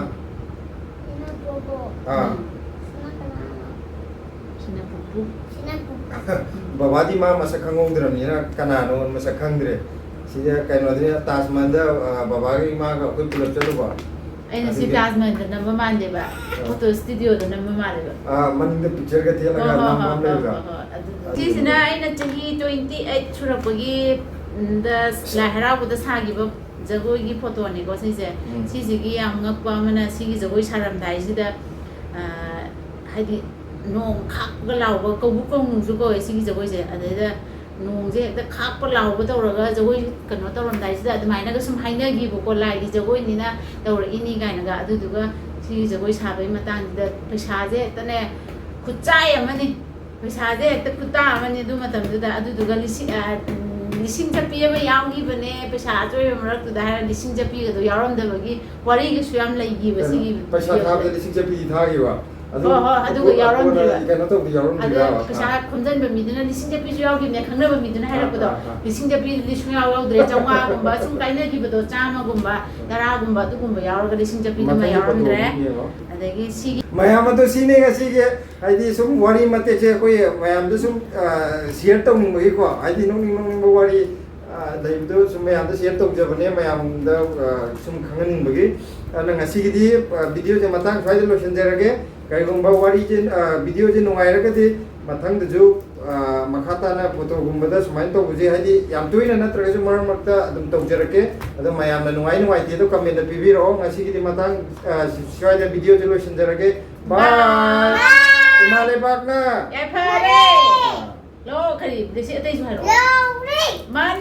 ꯁꯤꯅ ꯄꯣꯄꯣ꯫ ꯑꯥ꯫ ꯁꯤꯅ ꯀꯅꯥꯅꯣ? ꯁꯤꯅ ꯄꯨꯄꯨ꯫ ꯁꯤꯅ ꯄꯨꯄꯨ꯫ ꯕꯕꯥꯗꯤ ꯃꯥ ꯃꯁꯛ ꯈꯪꯍꯧꯗ꯭ꯔꯕꯅꯤꯅ ꯀꯅꯥꯅꯣ ꯃꯁꯛ ꯈꯪꯗ꯭ꯔꯦ꯫ ꯁꯤꯗ ꯀꯩꯅꯣꯗꯤ ꯇꯥꯖ ꯃꯍꯜꯗ, ꯑ, ꯕꯕꯥꯒ ꯏꯃꯥꯒ ꯑꯩꯈꯣꯏ ꯄꯨꯂꯞ ꯆꯠꯂꯨꯕ꯫ ꯑꯩꯅ ꯁꯤ ꯑꯗꯨꯒꯤ ꯇꯥꯖ ꯃꯍꯜꯗ ꯅꯝꯕ ꯃꯥꯟꯗꯦꯕ꯫ ꯑꯥ꯫ ꯐꯣꯇꯣ ꯁ꯭ꯇꯨꯗꯤꯑꯣꯗ ꯅꯝꯕ ꯃꯥꯜꯂꯦꯕ꯫ ꯑꯥ, ꯃꯅꯤꯡꯗ ꯄꯤꯛꯆꯔꯒ ꯊꯦꯠꯂꯒ ꯍꯣꯏ, ꯍꯣꯏ, ꯅꯝꯕ ꯍꯣꯏ, ꯑꯃ ꯍꯣꯏ, ꯂꯩꯕꯗꯣ꯫ ꯍꯣꯏ, ꯍꯣꯏ, ꯑꯗꯨꯗꯣ꯫ ꯑꯗꯨꯗꯣ꯫ ꯁꯤꯁꯤꯅ ꯑꯩꯅ ꯆꯍꯤ twenty eight ꯁꯨꯔꯛꯄꯒꯤ, ꯎꯝ, ꯗ ꯂꯥꯏ ꯍꯔꯥꯎꯕꯗ ꯁꯥꯈꯤꯕ ꯖꯒꯣꯏꯒꯤ ꯐꯣꯇꯣꯅꯤꯀꯣ ꯁꯤꯁꯦ꯫ ꯎꯝ꯫ ꯁꯤꯁꯤꯒꯤ ꯌꯥꯝ ꯉꯛꯄ ꯑꯃꯅ, ꯁꯤꯒꯤ ꯖꯒꯣꯏ ꯁꯥꯔꯝꯗꯥꯏꯁꯤꯗ, ꯑ, ꯍꯥꯏꯗꯤ ꯅꯣꯡ ꯈꯥꯛꯄꯒ ꯂꯥꯎꯕ, ꯀꯧꯕ꯭ꯔꯨ ꯀꯧꯅꯨꯡꯁꯨ ꯀꯧꯋꯦ ꯁꯤꯒꯤ ꯖꯒꯣꯏꯁꯦ꯫ ꯑꯗꯩꯗ ꯅꯣꯡꯁꯦ ꯍꯦꯛꯇ ꯈꯥꯛꯄ ꯂꯥꯎꯕ ꯇꯧꯔꯒ ꯖꯒꯣꯏ ꯀꯩꯅꯣ ꯇꯧꯔꯝꯗꯥꯏꯁꯤꯗ ꯑꯗꯨꯃꯥꯏꯅꯒ ꯁꯨꯝ ꯍꯥꯏꯅꯈꯤꯕꯀꯣ, ꯂꯥꯏꯒꯤ ꯖꯒꯣꯏꯅꯤꯅ ꯇꯧꯔꯛꯏꯅꯤ ꯀꯥꯏꯅꯒ꯫ ꯑꯗꯨꯗꯨꯒ ꯁꯤꯒꯤ ꯖꯒꯣꯏ ꯁꯥꯕꯒꯤ ꯃꯇꯥꯡꯁꯤꯗ ꯄꯩꯁꯥꯁꯦ ꯍꯦꯛꯇꯅꯦ, ꯈꯨꯠꯆꯥꯏ ꯑꯃꯅꯤ꯫ ꯄꯩꯁꯥꯁꯦ ꯍꯦꯛꯇ ꯈꯨꯠꯇꯥ ꯑꯃꯅꯤ ꯑꯗꯨ ꯃꯇꯝꯗꯨꯗ꯫ ꯑꯗꯨꯗꯨꯒ ꯂꯤꯁꯤꯡ, ꯑ, ꯎꯝ, ꯂꯤꯁꯤꯡ ꯆꯠꯄꯤ ꯑꯃ ꯌꯥꯎꯈꯤꯕꯅꯦ, ꯄꯩꯁꯥ ꯑꯆꯣꯏꯕ ꯃꯔꯛꯇꯨꯗ ꯍꯥꯏꯔ ꯂꯤꯁꯤꯡ ꯆꯠꯄꯤꯒꯗꯣ ꯌꯥꯎꯔꯝꯗꯕꯒꯤ ꯋꯥꯔꯤꯒꯁꯨ ꯌꯥꯝ ꯂꯩꯈꯤꯕ ꯀꯩꯅꯣ, ꯁꯤꯒꯤ ꯄꯩꯁꯥ video ꯊꯥꯕꯗ ꯂꯤꯁꯤꯡ ꯆꯠꯄꯤꯗꯤ ꯊꯥꯈꯤꯕ? ꯑꯗꯨ ꯍꯣꯏ, ꯍꯣꯏ, ꯑꯗꯨꯒ ꯀꯣꯟꯅ ꯌꯥꯎꯔꯝꯗ꯭ꯔꯤꯕ꯫ ꯀꯩꯅꯣ ꯇꯧꯕꯗ ꯑꯗꯨ ꯌꯥꯎꯔꯝꯗ꯭ꯔꯤꯔꯕ? ꯄꯩꯁꯥ ꯑꯥ꯫ ꯈꯣꯝꯖꯤꯟꯕ ꯃꯤꯗꯨꯅ ꯂꯤꯁꯤꯡ ꯆꯠꯄꯤꯁꯨ ꯌꯥꯎꯈꯤꯕꯅꯦ, ꯈꯪꯅꯕ ꯃꯤꯗꯨꯅ ꯑꯥ, ꯍꯥꯏꯔꯛꯄꯗꯣ꯫ ꯑꯥ, ꯑꯥ꯫ ꯂꯤꯁꯤꯡ ꯆꯠꯄꯤꯗꯨꯗꯤ ꯁꯨꯡꯌꯥꯎ ꯌꯥꯎꯗ꯭ꯔꯦ, ꯆꯥꯝꯃꯉꯥꯒꯨꯝꯕ ꯁꯨꯝ ꯀꯥꯏꯅꯈꯤꯕꯗꯣ, ꯆꯥꯝꯃꯒꯨꯝꯕ, ꯇꯔꯥꯒꯨꯝꯕ ꯑꯗꯨꯒꯨꯝꯕ ꯌꯥꯎꯔꯒ ꯂꯤꯁꯤꯡ ꯆꯠꯄꯤꯗꯨꯃ ꯃꯊꯪꯒꯤ ꯌꯥꯎꯔꯝꯗ꯭ꯔꯦ꯫ ꯐꯣꯇꯣꯗꯨ ꯌꯦꯡꯉꯣ꯫ ꯑꯗꯒꯤ ꯁꯤꯒꯤ ꯃꯌꯥꯝ ꯑꯗꯣ ꯁꯤꯅꯤ ꯉꯁꯤꯒꯤ ꯍꯥꯏꯗꯤ ꯁꯨꯝ ꯋꯥꯔꯤ ꯃꯇꯦꯛꯁꯦ ꯑꯩꯈꯣꯏ ꯃꯌꯥꯝꯗ ꯁꯨꯝ, ꯑ, share ꯇꯧꯅꯤꯡꯕꯒꯤꯀꯣ, ꯍꯥꯏꯗꯤ ꯅꯣꯛꯅꯤꯡ ꯅꯣꯛꯅꯤꯡꯕ ꯋꯥꯔꯤ, ꯑ, ꯂꯩꯕꯗꯣ ꯁꯨꯝ ꯃꯌꯥꯝꯗ share ꯇꯧꯖꯕꯅꯦ, ꯃꯌꯥꯝꯗ, ꯑ, ꯁꯨꯝ ꯈꯪꯍꯟꯅꯤꯡꯕꯒꯤ꯫ ꯑꯗꯨꯅ ꯉꯁꯤꯒꯤꯗꯤ, ꯑ, video ꯁꯦ ꯃꯇꯥꯡ ꯁ꯭ꯋꯥꯏꯗ ꯂꯣꯏꯁꯤꯟꯖꯔꯒꯦ꯫ ꯀꯔꯤꯒꯨꯝꯕ ꯋꯥꯔꯤꯁꯦ, ꯑ, video ꯁꯦ ꯅꯨꯡꯉꯥꯏꯔꯒꯗꯤ ꯃꯊꯪꯗꯁꯨ, ꯑ, ꯃꯈꯥ ꯇꯥꯅ ꯐꯣꯇꯣꯒꯨꯝꯕꯗ ꯁꯨꯃꯥꯏꯅ ꯇꯧꯕꯁꯦ, ꯍꯥꯏꯗꯤ ꯌꯥꯝ ꯇꯣꯏꯅ ꯅꯠꯇ꯭ꯔꯒꯁꯨ ꯃꯔꯛ ꯃꯔꯛꯇ ꯑꯗꯨꯝ ꯇꯧꯖꯔꯛꯀꯦ꯫ ꯑꯗꯣ ꯃꯌꯥꯝꯅ ꯅꯨꯡꯉꯥꯏ ꯅꯨꯡꯉꯥꯏꯇꯦ ꯑꯗꯣ comment ꯗ ꯄꯤꯕꯤꯔꯛꯑꯣ꯫ ꯉꯁꯤꯒꯤꯗꯤ ꯃꯇꯥꯡ, ꯑ, ꯁ꯭ꯋꯥꯏꯗ video ꯁꯦ ꯂꯣꯏꯁꯤꯟꯖꯔꯒꯦ꯫ Bye꯫ Bye꯫ ꯏꯃꯥ ꯂꯩꯕꯥꯛꯅ ꯌꯥꯏꯐꯔꯦ꯫ ꯂꯣ ꯀꯔꯤ? ꯂꯤꯁꯤ ꯑꯇꯩꯁꯨ ꯍꯥꯏꯔꯛꯑꯣ꯫ ꯂꯧꯔꯤ꯫ ꯃꯥꯅꯤ꯫